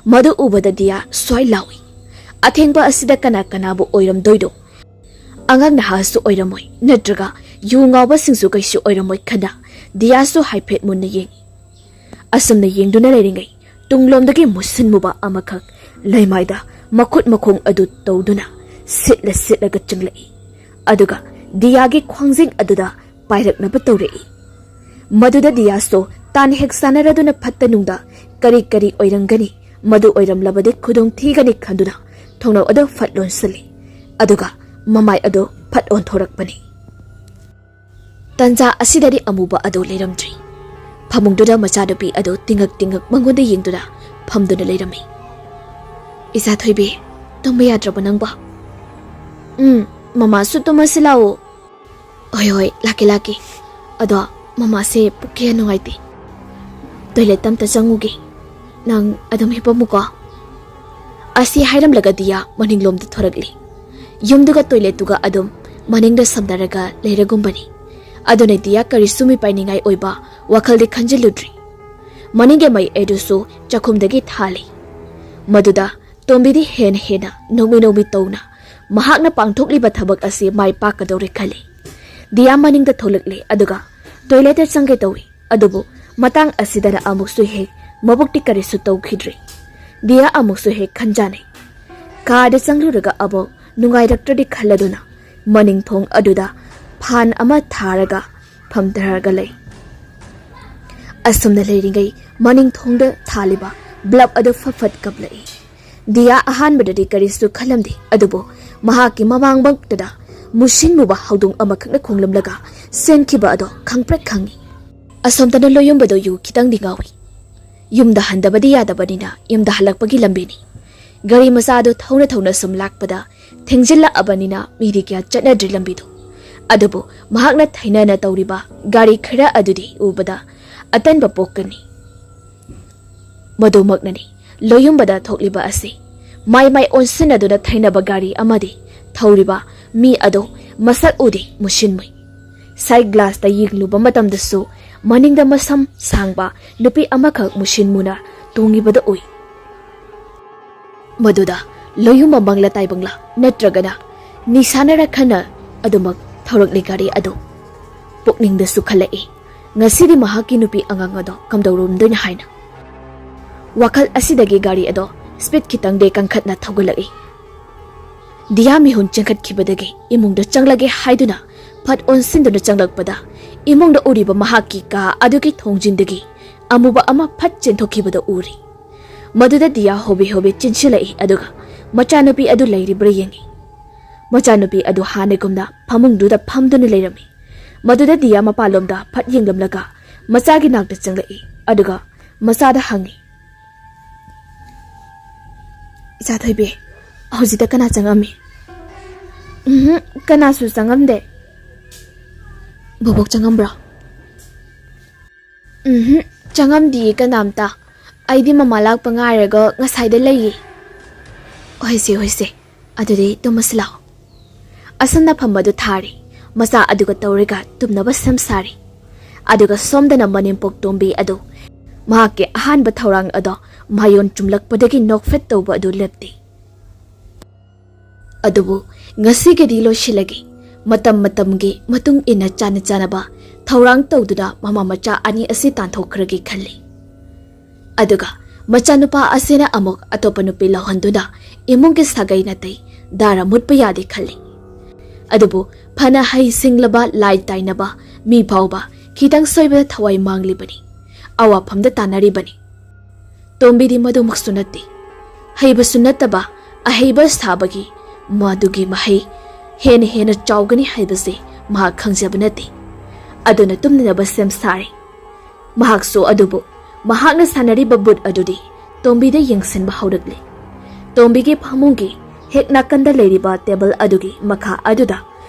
ꯃꯗꯨ ꯎꯕꯗ ꯗꯤꯌꯥ ꯁ꯭ꯋꯥꯏ ꯂꯥꯎꯏ꯫ "ꯑꯊꯦꯡꯕ ꯑꯁꯤꯗ ꯀꯅꯥ ꯀꯅꯥꯕꯨ ꯑꯣꯏꯔꯝꯗꯣꯏꯅꯣ? ꯑꯉꯥꯡ ꯅꯍꯥꯁꯨ ꯑꯣꯏꯔꯝꯃꯣꯏ, ꯅꯠꯇ꯭ꯔꯒ ꯌꯨ ꯉꯥꯎꯕꯁꯤꯡꯁꯨ ꯀꯩꯁꯨ ꯑꯣꯏꯔꯝꯃꯣꯏ" ꯈꯟꯅ ꯗꯤꯌꯥꯁꯨ ꯍꯥꯏꯐꯦꯠ ꯃꯨꯟꯅ ꯌꯦꯡꯏ꯫ ꯑꯁꯨꯝꯅ ꯌꯦꯡꯗꯨꯅ ꯂꯩꯔꯤꯉꯩ, ꯇꯨꯡꯂꯣꯝꯗꯒꯤ ꯃꯨꯁꯤꯟꯃꯨꯕ ꯑꯃꯈꯛ ꯂꯩꯃꯥꯏꯗ ꯃꯈꯨꯠ ꯃꯈꯣꯡ ꯑꯗꯨ ꯇꯧꯗꯨꯅ ꯁꯤꯠꯂ ꯁꯤꯠꯂꯒ ꯆꯪꯂꯛꯏ꯫ ꯑꯗꯨꯒ ꯗꯤꯌꯥꯒꯤ ꯈ꯭ꯋꯥꯡꯖꯤꯡ ꯑꯗꯨꯗ ꯄꯥꯏꯔꯛꯅꯕ ꯇꯧꯔꯛꯏ꯫ ꯃꯗꯨꯗ ꯗꯤꯌꯥꯁꯇꯣ ꯇꯥꯟ ꯍꯦꯛ ꯆꯥꯟꯅꯔꯗꯨꯅ ꯐꯠꯇ ꯅꯨꯡꯗ ꯀꯔꯤ ꯀꯔꯤ ꯑꯣꯏꯔꯝꯒꯅꯤ, ꯃꯗꯨ ꯑꯣꯏꯔꯝꯂꯕꯗꯤ ꯈꯨꯗꯣꯡ ꯊꯤꯒꯅꯤ ꯈꯟꯗꯨꯅ ꯊꯣꯡꯅꯥꯎ ꯑꯗꯨ ꯐꯠ ꯂꯣꯟꯁꯤꯜꯂꯤ꯫ ꯑꯗꯨꯒ ꯃꯃꯥꯏ ꯑꯗꯨ ꯐꯠ ꯑꯣꯟꯊꯣꯔꯛꯄꯅꯤ꯫ ꯇꯟꯖꯥ ꯑꯁꯤꯗꯗꯤ ꯑꯃꯨꯕ ꯑꯗꯨ ꯂꯩꯔꯝꯗ꯭ꯔꯤ꯫ ꯐꯃꯨꯡꯗꯨꯗ ꯃꯆꯥꯅꯨꯄꯤ ꯑꯗꯨ ꯇꯤꯡꯉꯛ ꯇꯤꯡꯉꯛ ꯃꯉꯣꯟꯗ ꯌꯦꯡꯗꯨꯅ ꯐꯝꯗꯨꯅ ꯂꯩꯔꯝꯃꯤ꯫ "ꯏꯆꯥ ꯊꯣꯏꯕꯤ, ꯇꯨꯝꯕ ꯌꯥꯗ꯭ꯔꯕꯣ ꯅꯪꯕꯣ?" "ꯎꯝ, ꯃꯃꯥꯁꯨ ꯇꯨꯝꯃꯁꯤ ꯂꯥꯛꯑꯣ꯫" "ꯍꯣꯏ, ꯍꯣꯏ, ꯂꯥꯛꯀꯦ, ꯂꯥꯛꯀꯦ꯫ ꯑꯗꯣ ꯃꯃꯥꯁꯦ ꯄꯨꯛ ꯀꯌꯥ ꯅꯨꯡꯉꯥꯏꯇꯦ꯫ ꯇꯣꯏꯂꯦꯠꯇ ꯑꯝꯇ ꯆꯪꯉꯨꯒꯦ꯫ ꯅꯪ ꯑꯗꯨꯝ ꯍꯤꯞꯄꯝꯃꯨꯀꯣ꯫" ꯑꯁꯤ ꯍꯥꯏꯔꯝꯂꯒ ꯗꯤꯌꯥ ꯃꯅꯤꯡꯂꯣꯝꯗ ꯊꯣꯔꯛꯂꯤ꯫ ꯌꯨꯝꯗꯨꯒ ꯇꯣꯏꯂꯦꯠꯇꯨꯒ ꯑꯗꯨꯝ ꯃꯅꯤꯡꯗ ꯁꯝꯅꯔꯒ ꯂꯩꯔꯒꯨꯝꯕꯅꯤ꯫ ꯑꯗꯨꯅ ꯗꯤꯌꯥ ꯀꯔꯤꯁꯨ ꯃꯤꯄꯥꯏꯅꯤꯡꯉꯥꯏ ꯑꯣꯏꯕ ꯋꯥꯈꯜꯗꯤ ꯈꯟꯖꯤꯜꯂꯨꯗ꯭ꯔꯤ꯫ ꯃꯅꯤꯡꯒꯤ ꯃꯩ ꯑꯗꯨꯁꯨ ꯆꯥꯛꯈꯨꯝꯗꯒꯤ ꯊꯥꯜꯂꯤ꯫ ꯃꯗꯨꯗ ꯇꯣꯝꯕꯤꯗꯤ ꯍꯦꯟꯅ ꯍꯦꯟꯅ ꯅꯣꯛꯃꯤ ꯅꯣꯛꯃꯤ ꯇꯧꯅ ꯃꯍꯥꯛꯅ ꯄꯥꯡꯊꯣꯛꯂꯤꯕ ꯊꯕꯛ ꯑꯁꯤ ꯃꯥꯏ ꯄꯥꯛꯀꯗꯧꯔꯦ ꯈꯜꯂꯤ꯫ ꯗꯤꯌꯥ ꯃꯅꯤꯡꯗ ꯊꯣꯛꯂꯛꯂꯦ, ꯑꯗꯨꯒ ꯇꯣꯏꯂꯦꯠꯇ ꯆꯪꯒꯦ ꯇꯧꯏ꯫ ꯑꯗꯨꯕꯨ ꯃꯇꯥꯡ ꯑꯁꯤꯗꯅ ꯑꯃꯨꯛꯁꯨ ꯍꯦꯛ ꯃꯕꯨꯛꯇꯤ ꯀꯔꯤꯁꯨ ꯇꯧꯈꯤꯗ꯭ꯔꯤ꯫ ꯗꯤꯌꯥ ꯑꯃꯨꯛꯁꯨ ꯍꯦꯛ ꯈꯟꯖꯥꯅꯩ꯫ ꯀꯥꯔꯗ ꯆꯪꯂꯨꯔꯒ ꯑꯃꯨꯛ ꯅꯨꯡꯉꯥꯏꯔꯛꯇ꯭ꯔꯗꯤ ꯈꯜꯂꯗꯨꯅ ꯃꯅꯤꯡ ꯊꯣꯡ ꯑꯗꯨꯗ ꯐꯥꯟ ꯑꯃ ꯊꯥꯔꯒ ꯐꯝꯊꯔꯒ ꯂꯩ꯫ ꯑꯁꯨꯝꯅ ꯂꯩꯔꯤꯉꯩ ꯃꯅꯤꯡ ꯊꯣꯡꯗ ꯊꯥꯜꯂꯤꯕ ꯕ꯭ꯂꯕ ꯑꯗꯨ ꯐꯠ ꯐꯠ ꯀꯞꯂꯛꯏ꯫ ꯗꯤꯌꯥ ꯑꯍꯥꯟꯕꯗꯗꯤ ꯀꯔꯤꯁꯨ ꯈꯜꯂꯝꯗꯦ, ꯑꯗꯨꯕꯨ ꯃꯍꯥꯛꯀꯤ ꯃꯃꯥꯡꯃꯛꯇꯗ ꯃꯨꯁꯤꯟ ꯃꯨꯕ ꯍꯧꯗꯣꯡ ꯑꯃꯈꯛꯅ ꯈꯣꯡꯂꯝꯂꯒ ꯆꯦꯟꯈꯤꯕ ꯑꯗꯣ ꯈꯪꯄ꯭ꯔꯦꯛ ꯈꯪꯉꯤ꯫ ꯑꯁꯣꯝꯗꯅ ꯂꯣꯌꯨꯝꯕꯗꯣ ꯌꯨ ꯈꯤꯇꯪꯗꯤ ꯉꯥꯎꯏ꯫ ꯌꯨꯝꯗ ꯍꯟꯗꯕꯗꯤ ꯌꯥꯗꯕꯅꯤꯅ ꯌꯨꯝꯗ ꯍꯜꯂꯛꯄꯒꯤ ꯂꯝꯕꯤꯅꯤ꯫ ꯒꯥꯔꯤ ꯃꯆꯥꯗꯨ ꯊꯧꯅ ꯊꯧꯅ ꯁꯨꯝ ꯂꯥꯛꯄꯗ ꯊꯦꯡꯖꯤꯜꯂꯛꯑꯕꯅꯤꯅ ꯃꯤꯗꯤ ꯀꯌꯥ ꯆꯠꯅꯗ꯭ꯔꯤ ꯂꯝꯕꯤꯗꯨ꯫ ꯑꯗꯨꯕꯨ ꯃꯍꯥꯛꯅ ꯊꯩꯅꯅ ꯇꯧꯔꯤꯕ ꯒꯥꯔꯤ ꯈꯔ ꯑꯗꯨꯗꯤ ꯎꯕꯗ ꯑꯇꯟꯕ ꯄꯣꯛꯀꯅꯤ꯫ ꯃꯗꯨꯃꯛꯅꯅꯤ ꯂꯣꯌꯨꯝꯕꯗ ꯊꯣꯛꯂꯤꯕ ꯑꯁꯤ꯫ ꯃꯥꯏ ꯃꯥꯏ ꯑꯣꯟꯁꯤꯟꯅꯗꯨꯅ ꯊꯩꯅꯕ ꯒꯥꯔꯤ ꯑꯃꯗꯤ ꯊꯧꯔꯤꯕ ꯃꯤ ꯑꯗꯨ ꯃꯁꯛ ꯎꯗꯦ, ꯃꯨꯁꯤꯟꯃꯨꯏ꯫ ꯁꯥꯏꯗ ꯒ꯭ꯂꯥꯁꯇ ꯌꯦꯡꯂꯨꯕ ꯃꯇꯝꯗꯁꯨ ꯃꯅꯤꯡꯗ ꯃꯁꯝ ꯁꯥꯡꯕ ꯅꯨꯄꯤ ꯑꯃꯈꯛ ꯃꯨꯁꯤꯟ ꯃꯨꯅ ꯇꯣꯡꯉꯤꯕꯗꯨ ꯎꯏ꯫ ꯃꯗꯨꯗ ꯂꯣꯌꯨꯝꯕ ꯃꯪꯂ ꯇꯥꯏꯕꯪꯂ ꯅꯠꯇ꯭ꯔꯒꯅ ꯅꯤꯁꯥꯅꯔ ꯈꯟꯅ ꯑꯗꯨꯃꯛ ꯊꯧꯔꯛꯂꯤ ꯒꯥꯔꯤ ꯑꯗꯨ꯫ ꯄꯨꯛꯅꯤꯡꯗꯁꯨ ꯈꯜꯂꯛꯏ, ꯉꯁꯤꯗꯤ ꯃꯍꯥꯛꯀꯤ ꯅꯨꯄꯤ ꯑꯉꯥꯡ ꯑꯗꯣ ꯀꯝꯗꯧꯔꯝꯗꯣꯏꯅꯣ ꯍꯥꯏꯅ꯫ ꯋꯥꯈꯜ ꯑꯁꯤꯗꯒꯤ ꯒꯥꯔꯤ ꯑꯗꯣ ꯁ꯭ꯄꯤꯗ ꯈꯤꯇꯪꯗꯤ ꯀꯟꯈꯠꯅ ꯊꯧꯒꯠꯂꯛꯏ꯫ ꯗꯤꯌꯥ ꯃꯤꯍꯨꯟ ꯆꯦꯟꯈꯠꯈꯤꯕꯗꯒꯤ ꯏꯃꯨꯡꯗ ꯆꯪꯂꯒꯦ ꯍꯥꯏꯗꯨꯅ ꯐꯠ ꯑꯣꯟꯁꯤꯟꯗꯨꯅ ꯆꯪꯂꯛꯄꯗ ꯏꯃꯨꯡꯗ ꯎꯔꯤꯕ ꯃꯍꯥꯛꯀꯤ ꯀꯥ ꯑꯗꯨꯒꯤ ꯊꯣꯡꯖꯤꯟꯗꯒꯤ ꯑꯃꯨꯕ ꯑꯃ ꯐꯠ ꯆꯦꯟꯊꯣꯛꯈꯤꯕꯗ ꯎꯔꯤ꯫ ꯃꯗꯨꯗ ꯗꯤꯌꯥ ꯍꯣꯕꯦ ꯍꯣꯕꯦ ꯆꯦꯟꯁꯤꯜꯂꯛꯏ, ꯑꯗꯨꯒ ꯃꯆꯥꯅꯨꯄꯤ ꯑꯗꯨ ꯂꯩꯔꯤꯕ꯭ꯔꯥ ꯌꯦꯡꯉꯤ꯫ ꯃꯆꯥꯅꯨꯄꯤ ꯑꯗꯨ ꯍꯥꯟꯅꯒꯨꯝꯅ ꯐꯃꯨꯡꯗꯨꯗ ꯐꯝꯗꯨꯅ ꯂꯩꯔꯝꯃꯤ꯫ ꯃꯗꯨꯗ ꯗꯤꯌꯥ ꯃꯄꯥꯟꯂꯣꯝꯗ ꯐꯠ ꯌꯦꯡꯂꯝꯂꯒ ꯃꯆꯥꯒꯤ ꯅꯥꯛꯇ ꯆꯪꯂꯛꯏ, ꯑꯗꯨꯒ ꯃꯆꯥꯗ ꯍꯪꯉꯤ, "ꯏꯆꯥ ꯊꯣꯏꯕꯤ, ꯍꯧꯖꯤꯛꯇ ꯀꯅꯥ ꯆꯪꯉꯝꯃꯤ?" "ꯎꯝꯍꯨꯝ, ꯀꯅꯥꯁꯨ ꯆꯪꯉꯝꯗꯦ꯫" "ꯕꯣꯕꯣꯛ ꯆꯪꯉꯝꯕ꯭ꯔꯣ?" "ꯎꯝꯍꯨꯝ, ꯆꯪꯉꯝꯗꯤꯌꯦ ꯀꯅꯥꯝꯇ꯫ ꯑꯩꯗꯤ ꯃꯃꯥ ꯂꯥꯛꯄ ꯉꯥꯏꯔꯒ ꯉꯁꯥꯏꯗ ꯂꯩꯌꯦ꯫" "ꯍꯣꯏꯁꯦ, ꯍꯣꯏꯁꯦ, ꯑꯗꯨꯗꯤ ꯇꯨꯝꯃꯁꯤ ꯂꯥꯛꯑꯣ꯫" ꯑꯁꯨꯝꯅ ꯐꯝꯕꯗꯨ ꯊꯥꯔꯤ꯫ ꯃꯆꯥ ꯑꯗꯨꯒ ꯇꯧꯔꯒ ꯇꯨꯝꯅꯕ ꯁꯦꯝ ꯁꯥꯔꯤ꯫ ꯑꯗꯨꯒ ꯁꯣꯝꯗꯅ ꯃꯅꯦꯝꯄꯣꯛ ꯇꯣꯝꯕꯤ ꯑꯗꯨ ꯃꯍꯥꯛꯀꯤ ꯑꯍꯥꯟꯕ ꯊꯧꯔꯥꯡ ꯑꯗꯣ ꯃꯌꯣꯟ ꯆꯨꯝꯂꯛꯄꯗꯒꯤ ꯅꯣꯛꯐꯦꯠ ꯇꯧꯕ ꯑꯗꯨ ꯂꯦꯞꯇꯦ꯫ ꯑꯗꯨꯕꯨ ꯉꯁꯤꯒꯤꯗꯤ ꯂꯣꯏꯁꯤꯜꯂꯒꯦ꯫ ꯃꯇꯝ ꯃꯇꯝꯒꯤ ꯃꯇꯨꯡ ꯏꯟꯅ ꯆꯥꯅ ꯆꯥꯅꯕ ꯊꯧꯔꯥꯡ ꯇꯧꯗꯨꯅ ꯃꯃꯥ ꯃꯆꯥ ꯑꯅꯤ ꯑꯁꯤ ꯇꯥꯟꯊꯣꯛꯈ꯭ꯔꯒꯦ ꯈꯜꯂꯤ꯫ ꯑꯗꯨꯒ ꯃꯆꯥꯅꯨꯄꯥ ꯑꯁꯤꯅ ꯑꯃꯨꯛ ꯑꯇꯣꯞꯄ ꯅꯨꯄꯤ ꯂꯧꯍꯟꯗꯨꯅ ꯏꯃꯨꯡꯒꯤ ꯁꯥꯒꯩ ꯅꯥꯇꯩ ꯗꯥꯔ ꯃꯨꯠꯄ ꯌꯥꯗꯦ ꯈꯜꯂꯤ꯫ ꯑꯗꯨꯕꯨ ꯐꯅ ꯍꯩ ꯁꯤꯡꯂꯕ, ꯂꯥꯏ ꯇꯥꯏꯅꯕ ꯃꯤ ꯐꯥꯎꯕ ꯈꯤꯇꯪ ꯁꯣꯏꯕꯗ ꯊꯋꯥꯏ ꯃꯥꯡꯂꯤꯕꯅꯤ, ꯑꯋꯥꯐꯝꯗ ꯇꯥꯟꯅꯔꯤꯕꯅꯤ꯫ ꯇꯣꯝꯕꯤꯗꯤ ꯃꯗꯨꯃꯛꯁꯨ ꯅꯠꯇꯦ꯫ ꯍꯩꯕꯁꯨ ꯅꯠꯇꯕ ꯑꯍꯩꯕ ꯁꯥꯕꯒꯤ ꯃꯗꯨꯒꯤ ꯃꯍꯩ ꯍꯦꯟꯅ ꯍꯦꯟꯅ ꯆꯥꯎꯒꯅꯤ ꯍꯥꯏꯕꯁꯤ ꯃꯍꯥꯛ ꯈꯪꯖꯕ ꯅꯠꯇꯦ꯫ ꯑꯗꯨꯅ ꯇꯨꯝꯅꯅꯕ ꯁꯦꯝ ꯁꯥꯔꯦ꯫ ꯃꯍꯥꯛꯁꯨ ꯑꯗꯨꯕꯨ ꯃꯍꯥꯛꯅ ꯁꯥꯟꯅꯔꯤꯕ ꯕꯨꯠ ꯑꯗꯨꯗꯤ ꯇꯣꯝꯕꯤꯗ ꯌꯦꯡꯁꯤꯟꯕ ꯍꯧꯔꯛꯂꯦ꯫ ꯇꯣꯝꯕꯤꯒꯤ ꯐꯃꯨꯡꯒꯤ ꯍꯦꯛ ꯅꯥꯀꯟꯗ ꯂꯩꯔꯤꯕ ꯇꯦꯕꯜ ꯑꯗꯨꯒꯤ ꯃꯈꯥ ꯑꯗꯨꯗ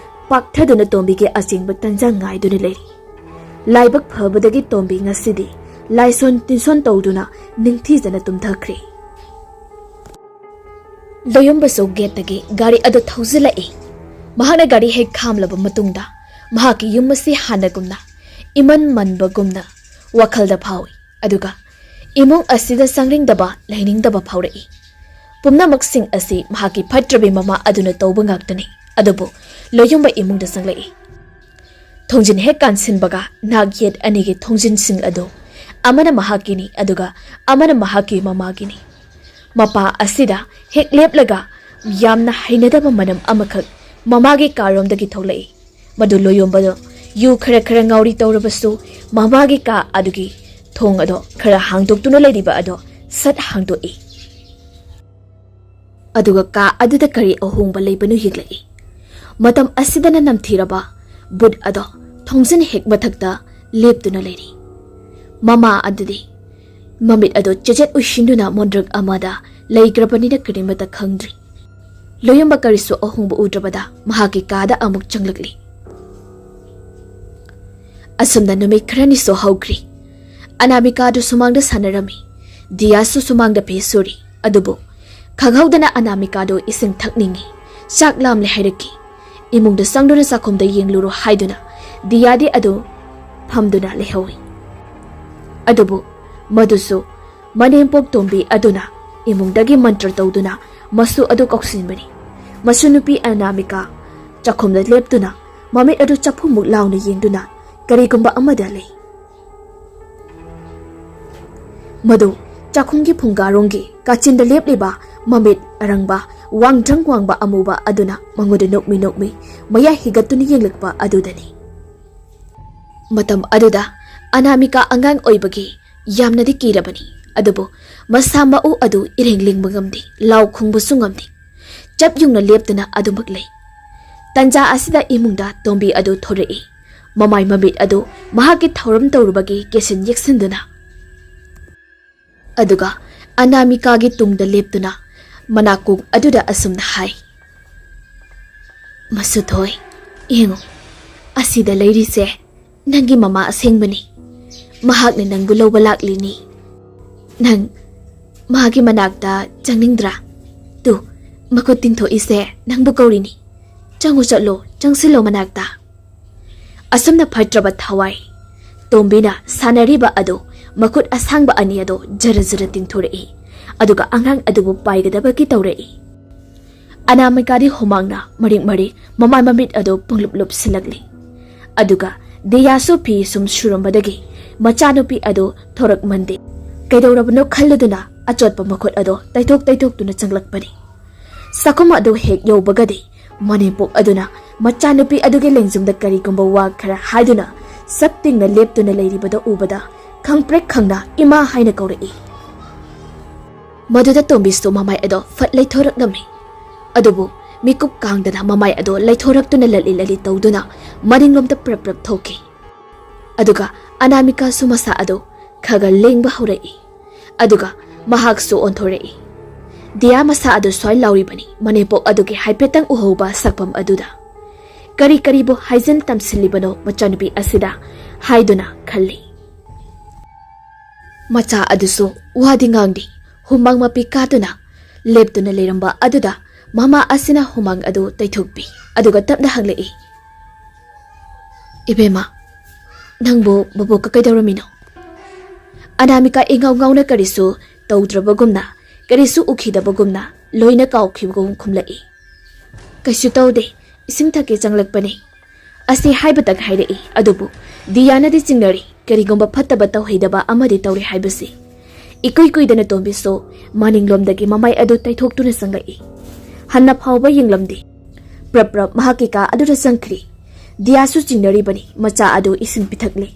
ꯄꯥꯛꯊꯗꯨꯅ ꯇꯣꯝꯕꯤꯒꯤ ꯑꯆꯦꯡꯕ ꯇꯟꯖꯥ ꯉꯥꯏꯗꯨꯅ ꯂꯩꯔꯤ꯫ ꯂꯥꯏꯕꯛ ꯐꯕꯗꯒꯤ ꯇꯣꯝꯕꯤ ꯉꯁꯤꯗꯤ ꯂꯥꯏꯁꯣꯟ ꯇꯤꯟꯁꯣꯟ ꯇꯧꯗꯨꯅ ꯅꯤꯡꯊꯤꯖꯅ ꯇꯨꯝꯊꯈ꯭ꯔꯦ꯫ ꯂꯣꯌꯨꯝꯕꯁꯨ ꯒꯦꯠꯇꯒꯤ ꯒꯥꯔꯤ ꯑꯗꯨ ꯊꯧꯖꯤꯜꯂꯛꯏ꯫ ꯃꯍꯥꯛꯅ ꯒꯥꯔꯤ ꯍꯦꯛ ꯈꯥꯝꯂꯕ ꯃꯇꯨꯡꯗ ꯃꯍꯥꯛꯀꯤ ꯌꯨꯝ ꯑꯁꯤ ꯍꯥꯟꯅꯒꯨꯝꯅ ꯏꯃꯟ ꯃꯟꯕꯒꯨꯝꯅ ꯋꯥꯈꯜꯗ ꯐꯥꯎꯏ꯫ ꯑꯗꯨꯒ ꯏꯃꯨꯡ ꯑꯁꯤꯗ ꯆꯪꯅꯤꯡꯗꯕ, ꯂꯩꯅꯤꯡꯗꯕ ꯐꯥꯎꯔꯛꯏ꯫ ꯄꯨꯝꯅꯃꯛꯁꯤꯡ ꯑꯁꯤ ꯃꯍꯥꯛꯀꯤ ꯐꯠꯇ꯭ꯔꯕꯤ ꯃꯃꯥ ꯑꯗꯨꯅ ꯇꯧꯕ ꯉꯥꯛꯇꯅꯤ꯫ ꯑꯗꯨꯕꯨ ꯂꯣꯌꯨꯝꯕ ꯏꯃꯨꯡꯗ ꯆꯪꯂꯛꯏ꯫ ꯊꯣꯡꯖꯤꯟ ꯍꯦꯛ ꯀꯥꯟꯁꯤꯟꯕꯒ ꯅꯥꯛ ꯌꯦꯠ ꯑꯅꯤꯒꯤ ꯊꯣꯡꯖꯤꯟꯁꯤꯡ ꯑꯗꯨ ꯑꯃꯅ ꯃꯍꯥꯛꯀꯤꯅꯤ, ꯑꯗꯨꯒ ꯑꯃꯅ ꯃꯍꯥꯛꯀꯤ ꯃꯃꯥꯒꯤꯅꯤ꯫ ꯃꯄꯥ ꯑꯁꯤꯗ ꯍꯦꯛ ꯂꯦꯞꯂꯒ ꯌꯥꯝꯅ ꯍꯩꯅꯗꯕ ꯃꯅꯝ ꯑꯃꯈꯛ ꯃꯃꯥꯒꯤ ꯀꯥꯔꯣꯝꯗꯒꯤ ꯊꯣꯛꯂꯛꯏ꯫ ꯃꯗꯨ ꯂꯣꯌꯣꯝꯕꯗꯣ ꯌꯨ ꯈꯔ ꯈꯔ ꯉꯥꯎꯔꯤ ꯇꯧꯔꯕꯁꯨ ꯃꯃꯥꯒꯤ ꯀꯥ ꯑꯗꯨꯒꯤ ꯊꯣꯡ ꯑꯗꯣ ꯈꯔ ꯍꯥꯡꯗꯣꯛꯇꯨꯅ ꯂꯩꯔꯤꯕ ꯑꯗꯣ ꯁꯠ ꯍꯥꯡꯗꯣꯛꯏ꯫ ꯑꯗꯨꯒ ꯀꯥ ꯑꯗꯨꯗ ꯀꯔꯤ ꯑꯍꯣꯡꯕ ꯂꯩꯕꯅꯣ ꯌꯦꯡꯂꯛꯏ꯫ ꯃꯇꯝ ꯑꯁꯤꯗꯅ ꯅꯝꯊꯤꯔꯕ ꯕꯨꯠ ꯑꯗꯣ ꯊꯣꯡꯖꯤꯟ ꯍꯦꯛ ꯃꯊꯛꯇ ꯂꯦꯞꯇꯨꯅ ꯂꯩꯔꯤ꯫ ꯃꯃꯥ ꯑꯗꯨꯗꯤ ꯃꯃꯤꯠ ꯑꯗꯨ ꯆꯦꯆꯦꯠ ꯎꯏꯁꯤꯟꯗꯨꯅ ꯃꯣꯟꯗ꯭ꯔꯛ ꯑꯃꯗ ꯂꯩꯈ꯭ꯔꯕꯅꯤꯅ ꯀꯔꯤꯃꯠꯇ ꯈꯪꯗ꯭ꯔꯤ꯫ ꯂꯣꯌꯝꯕ ꯀꯔꯤꯁꯨ ꯑꯍꯣꯡꯕ ꯎꯗ꯭ꯔꯕꯗ ꯃꯍꯥꯛꯀꯤ ꯀꯥꯗ ꯑꯃꯨꯛ ꯆꯪꯂꯛꯂꯤ꯫ ꯑꯁꯨꯝꯅ ꯅꯨꯃꯤꯠ ꯈꯔꯅꯤꯁꯨ ꯍꯧꯈ꯭ꯔꯤ꯫ ꯑꯅꯥꯃꯤꯀꯥꯗꯨ ꯁꯨꯃꯥꯡꯗ ꯁꯥꯟꯅꯔꯝꯃꯤ꯫ ꯗꯤꯌꯥꯁꯨ ꯁꯨꯃꯥꯡꯗ ꯐꯤ ꯁꯨꯔꯤ꯫ ꯑꯗꯨꯕꯨ ꯈꯪꯍꯧꯗꯅ ꯑꯅꯥꯃꯤꯀꯥꯗꯨ ꯏꯁꯤꯡ ꯊꯛꯅꯤꯡꯉꯤ, ꯆꯥꯛ ꯂꯥꯝꯂꯦ ꯍꯥꯏꯔꯛꯈꯤ꯫ ꯏꯃꯨꯡꯗ ꯆꯪꯗꯨꯅ ꯆꯥꯛꯈꯨꯝꯗ ꯌꯦꯡꯂꯨꯔꯣ ꯍꯥꯏꯗꯨꯅ ꯗꯤꯌꯥꯗꯤ ꯑꯗꯨ ꯐꯝꯗꯨꯅ ꯂꯩꯍꯧꯏ꯫ ꯑꯗꯨꯕꯨ ꯃꯗꯨꯁꯨ ꯃꯅꯦꯝꯄꯣꯛ ꯇꯣꯝꯕꯤ ꯑꯗꯨꯅ ꯏꯃꯨꯡꯗꯒꯤ ꯃꯟꯇ꯭ꯔ ꯇꯧꯗꯨꯅ ꯃꯁꯨ ꯑꯗꯨ ꯀꯧꯁꯤꯟꯕꯅꯤ꯫ ꯃꯁꯨ ꯅꯨꯄꯤ ꯑꯅꯥꯃꯤꯀꯥ ꯆꯥꯛꯈꯨꯝꯗ ꯂꯦꯞꯇꯨꯅ ꯃꯃꯤꯠ ꯑꯗꯨ ꯆꯐꯨꯃꯨꯛ ꯂꯥꯎꯅ ꯌꯦꯡꯗꯨꯅ ꯀꯔꯤꯒꯨꯝꯕ ꯑꯃꯗ ꯂꯩ꯫ ꯃꯗꯨ ꯆꯥꯛꯈꯨꯝꯒꯤ ꯐꯨꯡꯒꯥꯔꯣꯝꯒꯤ ꯀꯥꯆꯤꯟꯗ ꯂꯦꯞꯂꯤꯕ ꯃꯃꯤꯠ ꯑꯔꯪꯕ, ꯋꯥꯡꯗ꯭ꯔꯪ ꯋꯥꯡꯕ ꯑꯃꯨꯕ ꯑꯗꯨꯅ ꯃꯉꯣꯟꯗ ꯅꯣꯛꯃꯤ ꯅꯣꯛꯃꯤ ꯃꯌꯥ ꯍꯤꯒꯠꯇꯨꯅ ꯌꯦꯡꯂꯛꯄ ꯑꯗꯨꯗꯅꯤ꯫ ꯃꯇꯝ ꯑꯗꯨꯗ ꯑꯅꯥꯃꯤꯀꯥ ꯑꯉꯥꯡ ꯑꯣꯏꯕꯒꯤ ꯌꯥꯝꯅꯗꯤ ꯀꯤꯔꯕꯅꯤ, ꯑꯗꯨꯕꯨ ꯃꯁꯥ ꯃꯎ ꯑꯗꯨ ꯏꯔꯦꯡ ꯂꯦꯡꯕ ꯉꯝꯗꯦ, ꯂꯥꯎ ꯈꯣꯡꯕꯁꯨ ꯉꯝꯗꯦ꯫ ꯆꯞ ꯌꯨꯡꯅ ꯂꯦꯞꯇꯨꯅ ꯑꯗꯨꯃꯛ ꯂꯩ꯫ ꯇꯟꯖꯥ ꯑꯁꯤꯗ ꯏꯃꯨꯡꯗ ꯇꯣꯝꯕꯤ ꯑꯗꯨ ꯊꯣꯔꯛꯏ꯫ ꯃꯃꯥꯏ ꯃꯃꯤꯠ ꯑꯗꯨ ꯃꯍꯥꯛꯀꯤ ꯊꯧꯔꯝ ꯇꯧꯔꯨꯕꯒꯤ ꯀꯦꯁꯤꯟ ꯌꯦꯛꯁꯤꯟꯗꯨꯅ꯫ ꯑꯗꯨꯒ ꯑꯅꯥꯃꯤꯀꯥꯒꯤ ꯇꯨꯡꯗ ꯂꯦꯞꯇꯨꯅ ꯃꯅꯥꯀꯣꯡ ꯑꯗꯨꯗ ꯑꯁꯨꯝꯅ ꯍꯥꯏ, "ꯃꯁꯨꯊꯣꯏ, ꯌꯦꯡꯉꯨ, ꯑꯁꯤꯗ ꯂꯩꯔꯤꯁꯦ ꯅꯪꯒꯤ ꯃꯃꯥ ꯑꯁꯦꯡꯕꯅꯤ꯫ ꯃꯍꯥꯛꯅ ꯅꯪꯕꯨ ꯂꯧꯕ ꯂꯥꯛꯂꯤꯅꯤ꯫ ꯅꯪ ꯃꯥꯒꯤ ꯃꯅꯥꯛꯇ ꯆꯪꯅꯤꯡꯗ꯭ꯔꯥ? ꯇꯨ, ꯃꯈꯨꯠ ꯇꯤꯡꯊꯣꯛꯏꯁꯦ ꯅꯪꯕꯨ ꯀꯧꯔꯤꯅꯤ꯫ ꯆꯪꯉꯨ ꯆꯠꯂꯣ, ꯆꯪꯁꯤꯜꯂꯣ ꯃꯅꯥꯛꯇ꯫" ꯑꯁꯨꯝꯅ ꯐꯠꯇ꯭ꯔꯕ ꯊꯋꯥꯏ ꯇꯣꯝꯕꯤꯅ ꯁꯥꯟꯅꯔꯤꯕ ꯑꯗꯨ ꯃꯈꯨꯠ ꯑꯁꯥꯡꯕ ꯑꯅꯤ ꯑꯗꯨ ꯖꯔ ꯖꯔ ꯇꯤꯡꯊꯣꯔꯛꯏ, ꯑꯗꯨꯒ ꯑꯉꯥꯡ ꯑꯗꯨꯕꯨ ꯄꯥꯏꯒꯗꯕꯒꯤ ꯇꯧꯔꯛꯏ꯫ ꯑꯅꯥꯃꯤꯀꯥꯗꯤ ꯍꯨꯃꯥꯡꯅ ꯃꯔꯤꯛ ꯃꯔꯤꯛ ꯃꯃꯥꯏ ꯃꯃꯤꯠ ꯑꯗꯨ ꯄꯨꯡꯂꯨꯞ ꯂꯨꯞꯁꯤꯜꯂꯛꯂꯤ꯫ ꯑꯗꯨꯒ ꯗꯤꯌꯥꯁꯨ ꯐꯤ ꯁꯨꯝ ꯁꯨꯔꯝꯕꯗꯒꯤ ꯃꯆꯥꯅꯨꯄꯤ ꯑꯗꯨ ꯊꯣꯔꯛꯃꯟꯗꯦ꯫ ꯀꯩꯗꯧꯔꯕꯅꯣ ꯈꯜꯂꯗꯨꯅ ꯑꯆꯣꯠꯄ ꯃꯈꯨꯠ ꯑꯗꯨ ꯇꯩꯊꯣꯛ ꯇꯩꯊꯣꯛꯇꯨꯅ ꯆꯪꯂꯛꯄꯅꯤ꯫ ꯆꯥꯛꯈꯨꯝ ꯑꯗꯨ ꯍꯦꯛ ꯌꯧꯕꯒꯗꯤ ꯃꯅꯦꯝꯄꯣꯛ ꯑꯗꯨꯅ ꯃꯆꯥꯅꯨꯄꯤ ꯑꯗꯨꯒꯤ ꯂꯦꯡꯖꯨꯝꯗ ꯀꯔꯤꯒꯨꯝꯕ ꯋꯥ ꯈꯔ ꯍꯥꯏꯗꯨꯅ ꯁꯛ ꯇꯤꯡꯅ ꯂꯦꯞꯇꯨꯅ ꯂꯩꯔꯤꯕꯗꯨ ꯎꯕꯗ ꯈꯪꯄ꯭ꯔꯦꯛ ꯈꯪꯅ "ꯏꯃꯥ" ꯍꯥꯏꯅ ꯀꯧꯔꯛꯏ꯫ ꯃꯗꯨꯗ ꯇꯣꯝꯕꯤꯁꯨ ꯃꯃꯥꯏ ꯑꯗꯣ ꯐꯠ ꯂꯩꯊꯣꯔꯛꯂꯝꯃꯤ꯫ ꯑꯗꯨꯕꯨ ꯃꯤꯀꯨꯞ ꯀꯥꯡꯗꯅ ꯃꯃꯥꯏ ꯑꯗꯣ ꯂꯩꯊꯣꯔꯛꯇꯨꯅ ꯂꯠꯂꯤ ꯂꯠꯂꯤ ꯇꯧꯗꯨꯅ ꯃꯅꯤꯡꯂꯣꯝꯗ ꯄ꯭ꯔꯞ ꯄ꯭ꯔꯞ ꯊꯣꯛꯈꯤ꯫ ꯑꯗꯨꯒ ꯑꯅꯥꯃꯤꯀꯥꯁꯨ ꯃꯁꯥ ꯑꯗꯨ ꯈꯒ ꯂꯦꯡꯕ ꯍꯧꯔꯛꯏ꯫ ꯑꯗꯨꯒ ꯃꯍꯥꯛꯁꯨ ꯑꯣꯟꯊꯣꯔꯛꯏ꯫ ꯗꯤꯌꯥ ꯃꯁꯥ ꯑꯗꯨ ꯁ꯭ꯋꯥꯏ ꯂꯥꯎꯔꯤꯕꯅꯤ꯫ ꯃꯅꯦꯝꯄꯣꯛ ꯑꯗꯨꯒꯤ ꯍꯥꯏꯐꯦꯠꯇꯪ ꯎꯍꯧꯕ ꯁꯛꯐꯝ ꯑꯗꯨꯗ ꯀꯔꯤ ꯀꯔꯤꯕꯨ ꯍꯥꯏꯖꯤꯟ ꯇꯝꯁꯤꯜꯂꯤꯕꯅꯣ ꯃꯆꯥꯅꯨꯄꯤ ꯑꯁꯤꯗ ꯍꯥꯏꯗꯨꯅ ꯈꯜꯂꯤ꯫ ꯃꯆꯥ ꯑꯗꯨꯁꯨ ꯋꯥꯗꯤ ꯉꯥꯡꯗꯦ꯫ ꯍꯨꯃꯥꯡ ꯃꯄꯤ ꯀꯥꯗꯨꯅ ꯂꯦꯞꯇꯨꯅ ꯂꯩꯔꯝꯕ ꯑꯗꯨꯗ ꯃꯃꯥ ꯑꯁꯤꯅ ꯍꯨꯃꯥꯡ ꯑꯗꯨ ꯇꯩꯊꯣꯛꯄꯤ꯫ ꯑꯗꯨꯒ ꯇꯞꯅ ꯍꯪꯂꯛꯏ, "ꯏꯕꯦꯝꯃ, ꯅꯪꯕꯨ ꯕꯕꯣꯛꯀ ꯀꯩꯗꯧꯔꯝꯃꯤꯅꯣ?" ꯑꯅꯥꯃꯤꯀꯥ ꯏꯉꯥꯎ ꯉꯥꯎꯅ ꯀꯔꯤꯁꯨ ꯇꯧꯗ꯭ꯔꯕꯒꯨꯝꯅ, ꯀꯔꯤꯁꯨ ꯎꯈꯤꯗꯕꯒꯨꯝꯅ ꯂꯣꯏꯅ ꯀꯥꯎꯈꯤꯕꯒꯨꯝ ꯈꯨꯝꯂꯛꯏ꯫ "ꯀꯩꯁꯨ ꯇꯧꯗꯦ, ꯏꯁꯤꯡ ꯊꯛꯀꯦ ꯆꯪꯂꯛꯄꯅꯤ" ꯑꯁꯤ ꯍꯥꯏꯕꯇꯪ ꯍꯥꯏꯔꯛꯏ꯫ ꯑꯗꯨꯕꯨ ꯗꯤꯌꯥꯅꯗꯤ ꯆꯤꯡꯅꯔꯤ, ꯀꯔꯤꯒꯨꯝꯕ ꯐꯠꯇꯕ ꯇꯧꯍꯩꯗꯕ ꯑꯃꯗꯤ ꯇꯧꯔꯦ ꯍꯥꯏꯕꯁꯤ꯫ ꯏꯀꯨꯏ ꯀꯨꯏꯗꯅ ꯇꯣꯝꯕꯤꯁꯨ ꯃꯅꯤꯡꯂꯣꯝꯗꯒꯤ ꯃꯃꯥꯏ ꯑꯗꯨ ꯇꯩꯊꯣꯛꯇꯨꯅ ꯆꯪꯂꯛꯏ꯫ ꯍꯟꯅ ꯐꯥꯎꯕ ꯌꯦꯡꯂꯝꯗꯦ꯫ ꯄ꯭ꯔꯞ ꯄ꯭ꯔꯞ ꯃꯍꯥꯛꯀꯤ ꯀꯥ ꯑꯗꯨꯗ ꯆꯪꯈ꯭ꯔꯤ꯫ ꯗꯤꯌꯥꯁꯨ ꯆꯤꯡꯅꯔꯤꯕꯅꯤ꯫ ꯃꯆꯥ ꯑꯗꯨ ꯏꯁꯤꯡ ꯄꯤꯊꯛꯂꯦ꯫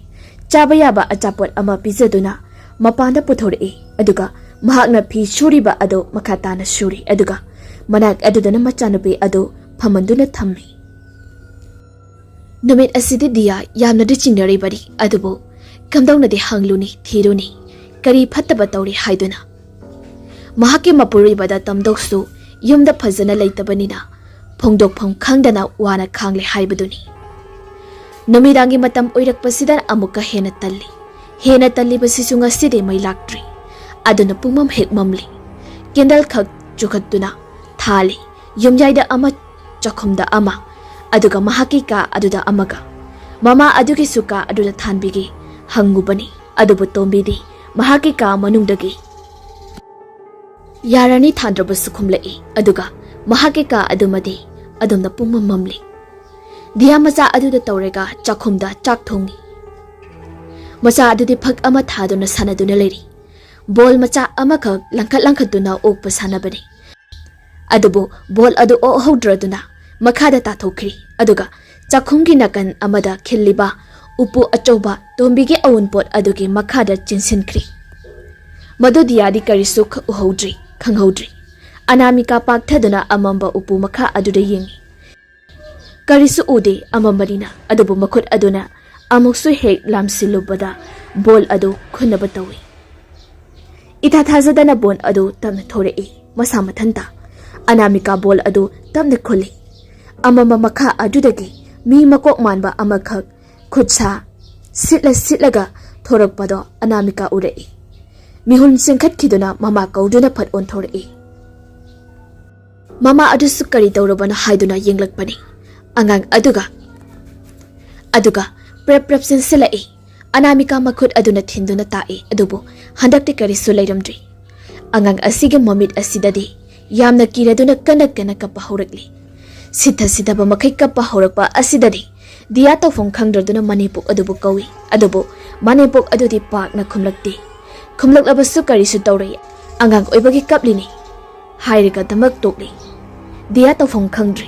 ꯆꯥꯕ ꯌꯥꯕ ꯑꯆꯥꯄꯣꯠ ꯑꯃ ꯄꯤꯖꯗꯨꯅ ꯃꯄꯥꯟꯗ ꯄꯨꯊꯣꯔꯛꯏ꯫ ꯑꯗꯨꯒ ꯃꯍꯥꯛꯅ ꯐꯤ ꯁꯨꯔꯤꯕ ꯑꯗꯨ ꯃꯈꯥ ꯇꯥꯅ ꯁꯨꯔꯤ꯫ ꯑꯗꯨꯒ ꯃꯅꯥꯛ ꯑꯗꯨꯗꯅ ꯃꯆꯥꯅꯨꯄꯤ ꯑꯗꯨ ꯐꯝꯍꯟꯗꯨꯅ ꯊꯝꯃꯤ꯫ ꯅꯨꯃꯤꯠ ꯑꯁꯤꯗꯤ ꯗꯤꯌꯥ ꯌꯥꯝꯅꯗꯤ ꯆꯤꯡꯅꯔꯤꯕꯅꯤ, ꯑꯗꯨꯕꯨ ꯀꯝꯗꯧꯅꯗꯤ ꯍꯪꯂꯨꯅꯤ, ꯊꯤꯔꯨꯅꯤ? ꯀꯔꯤ ꯐꯠꯇꯕ ꯇꯧꯔꯤ ꯍꯥꯏꯗꯨꯅ? ꯃꯍꯥꯛꯀꯤ ꯃꯄꯨꯔꯣꯏꯕꯗ ꯇꯝꯗꯧꯁꯨ ꯌꯨꯝꯗ ꯐꯖꯅ ꯂꯩꯇꯕꯅꯤꯅ ꯐꯣꯡꯗꯣꯛꯐꯝ ꯈꯪꯗꯅ ꯋꯥꯅ ꯈꯥꯡꯂꯦ ꯍꯥꯏꯕꯗꯨꯅꯤ꯫ ꯅꯨꯃꯤꯗꯥꯡꯒꯤ ꯃꯇꯝ ꯑꯣꯏꯔꯛꯄꯁꯤꯗ ꯑꯃꯨꯛꯀ ꯍꯦꯟꯅ ꯇꯜꯂꯤ꯫ ꯍꯦꯟꯅ ꯇꯜꯂꯤꯕꯁꯤꯁꯨ ꯉꯁꯤꯗꯤ ꯃꯩ ꯂꯥꯛꯇ꯭ꯔꯤ꯫ ꯑꯗꯨꯅ ꯄꯨꯡꯃꯝ ꯍꯦꯛ ꯃꯝꯂꯤ꯫ ꯀꯦꯟꯗꯜ ꯈꯛ ꯆꯨꯈꯠꯇꯨꯅ ꯊꯥꯜꯂꯤ꯫ ꯌꯨꯝꯌꯥꯏꯗ ꯑꯃ, ꯆꯥꯛꯈꯨꯝꯗ ꯑꯃ, ꯑꯗꯨꯒ ꯃꯍꯥꯛꯀꯤ ꯀꯥ ꯑꯗꯨꯗ ꯑꯃꯒ꯫ ꯃꯃꯥ ꯑꯗꯨꯒꯤꯁꯨ ꯀꯥ ꯑꯗꯨꯗ ꯊꯥꯟꯕꯤꯒꯦ ꯍꯪꯉꯨꯕꯅꯤ, ꯑꯗꯨꯕꯨ ꯇꯣꯝꯕꯤꯗꯤ ꯃꯍꯥꯛꯀꯤ ꯀꯥ ꯃꯅꯨꯡꯗꯒꯤ "ꯌꯥꯔꯅꯤ" ꯊꯥꯟꯗ꯭ꯔꯕꯁꯨ ꯈꯨꯝꯂꯛꯏ꯫ ꯑꯗꯨꯒ ꯃꯍꯥꯛꯀꯤ ꯀꯥ ꯑꯗꯨꯃꯗꯤ ꯑꯗꯨꯝꯅ ꯄꯨꯡꯃꯝ ꯃꯝꯂꯤ꯫ ꯗꯤꯌꯥ ꯃꯆꯥ ꯑꯗꯨꯗ ꯇꯧꯔꯒ ꯆꯥꯛꯈꯨꯝꯗ ꯆꯥꯛ ꯊꯣꯡꯉꯤ꯫ ꯃꯆꯥ ꯑꯗꯨꯗꯤ ꯐꯛ ꯑꯃ ꯊꯥꯗꯨꯅ ꯁꯥꯟꯅꯗꯨꯅ ꯂꯩꯔꯤ꯫ ꯕꯣꯜ ꯃꯆꯥ ꯑꯃꯈꯛ ꯂꯪꯈꯠ ꯂꯪꯈꯠꯇꯨꯅ ꯑꯣꯛꯄ ꯁꯥꯟꯅꯕꯅꯤ꯫ ꯑꯗꯨꯕꯨ ꯕꯣꯜ ꯑꯗꯨ ꯑꯣꯛꯍꯧꯗ꯭ꯔꯗꯨꯅ ꯃꯈꯥꯗ ꯇꯥꯊꯣꯛꯈ꯭ꯔꯤ꯫ ꯑꯗꯨꯒ ꯆꯥꯛꯈꯨꯝꯒꯤ ꯅꯥꯀꯟ ꯑꯃꯗ ꯈꯤꯜꯂꯤꯕ ꯎꯄꯨ ꯑꯆꯧꯕ ꯇꯣꯝꯕꯤꯒꯤ ꯑꯋꯨꯟꯄꯣꯠ ꯑꯗꯨꯒꯤ ꯃꯈꯥꯗ ꯆꯦꯟꯁꯤꯟꯈ꯭ꯔꯤ꯫ ꯃꯗꯨ ꯗꯤꯌꯥꯗꯤ ꯀꯔꯤꯁꯨ ꯈ-, ꯎꯍꯧꯗ꯭ꯔꯤ, ꯈꯪꯍꯧꯗ꯭ꯔꯤ꯫ ꯑꯅꯥꯃꯤꯀꯥ ꯄꯥꯛꯊꯗꯨꯅ ꯑꯃꯝꯕ ꯎꯄꯨ ꯃꯈꯥ ꯑꯗꯨꯗ ꯌꯦꯡꯉꯤ꯫ ꯀꯔꯤꯁꯨ ꯎꯗꯦ ꯑꯃꯝꯕꯅꯤꯅ, ꯑꯗꯨꯕꯨ ꯃꯈꯨꯠ ꯑꯗꯨꯅ ꯑꯃꯨꯛꯁꯨ ꯍꯦꯛ ꯂꯥꯝꯁꯤꯜꯂꯨꯕꯗ ꯕꯣꯜ ꯑꯗꯨ ꯈꯨꯟꯅꯕ ꯇꯧꯏ꯫ ꯏꯊꯥ ꯊꯥꯖꯗꯅ ꯕꯣꯜ ꯑꯗꯨ ꯇꯞꯅ ꯊꯣꯔꯛꯏ, ꯃꯁꯥ ꯃꯊꯟꯇ꯫ ꯑꯅꯥꯃꯤꯀꯥ ꯕꯣꯜ ꯑꯗꯨ ꯇꯞꯅ ꯈꯨꯜꯂꯤ꯫ ꯑꯃꯝꯕ ꯃꯈꯥ ꯑꯗꯨꯗꯒꯤ ꯃꯤ ꯃꯀꯣꯛ ꯃꯥꯟꯕ ꯑꯃꯈꯛ ꯈꯨꯠꯁꯥ ꯁꯤꯠꯂ ꯁꯤꯠꯂꯒ ꯊꯣꯔꯛꯄꯗꯣ ꯑꯅꯥꯃꯤꯀꯥ ꯎꯔꯛꯏ꯫ ꯃꯤꯍꯨꯟ ꯆꯤꯡꯈꯠꯈꯤꯗꯨꯅ ꯃꯃꯥ ꯀꯧꯗꯨꯅ ꯐꯠ ꯑꯣꯟꯊꯣꯔꯛꯏ꯫ ꯃꯃꯥ ꯑꯗꯨꯁꯨ ꯀꯔꯤ ꯇꯧꯔꯕꯅꯣ ꯍꯥꯏꯗꯨꯅ ꯌꯦꯡꯂꯛꯄꯅꯤ꯫ ꯑꯉꯥꯡ ꯑꯗꯨꯒ, ꯑꯗꯨꯒ ꯄ꯭ꯔꯞ ꯄ꯭ꯔꯞ ꯆꯦꯟꯁꯤꯜꯂꯛꯏ꯫ ꯑꯅꯥꯃꯤꯀꯥ ꯃꯈꯨꯠ ꯑꯗꯨꯅ ꯊꯤꯟꯗꯨꯅ ꯇꯥꯛꯏ, ꯑꯗꯨꯕꯨ ꯍꯟꯗꯛꯇꯤ ꯀꯔꯤꯁꯨ ꯂꯩꯔꯝꯗ꯭ꯔꯤ꯫ ꯑꯉꯥꯡ ꯑꯁꯤꯒꯤ ꯃꯃꯤꯠ ꯑꯁꯤꯗꯗꯤ ꯌꯥꯝꯅ ꯀꯤꯔꯗꯨꯅ ꯀꯟꯅ ꯀꯟꯅ ꯀꯞꯄ ꯍꯧꯔꯛꯂꯤ꯫ ꯁꯤꯊ ꯁꯤꯊꯕ ꯃꯈꯩ ꯀꯞꯄ ꯍꯧꯔꯛꯄ ꯑꯁꯤꯗꯗꯤ ꯗꯤꯌꯥ ꯇꯧꯐꯝ ꯈꯪꯗ꯭ꯔꯗꯨꯅ ꯃꯅꯦꯝꯄꯣꯛ ꯑꯗꯨꯕꯨ ꯀꯧꯏ, ꯑꯗꯨꯕꯨ ꯃꯅꯦꯝꯄꯣꯛ ꯑꯗꯨꯗꯤ ꯄꯥꯛꯅ ꯈꯨꯝꯂꯛꯇꯦ꯫ ꯈꯨꯝꯂꯛꯂꯕꯁꯨ ꯀꯔꯤꯁꯨ ꯇꯧꯔꯣꯏ꯫ "ꯑꯉꯥꯡ ꯑꯣꯏꯕꯒꯤ ꯀꯞꯂꯤꯅꯤ" ꯍꯥꯏꯔꯒ ꯗꯃꯛ ꯇꯣꯛꯂꯤ꯫ ꯗꯤꯌꯥ ꯇꯧꯐꯝ ꯈꯪꯗ꯭ꯔꯤ꯫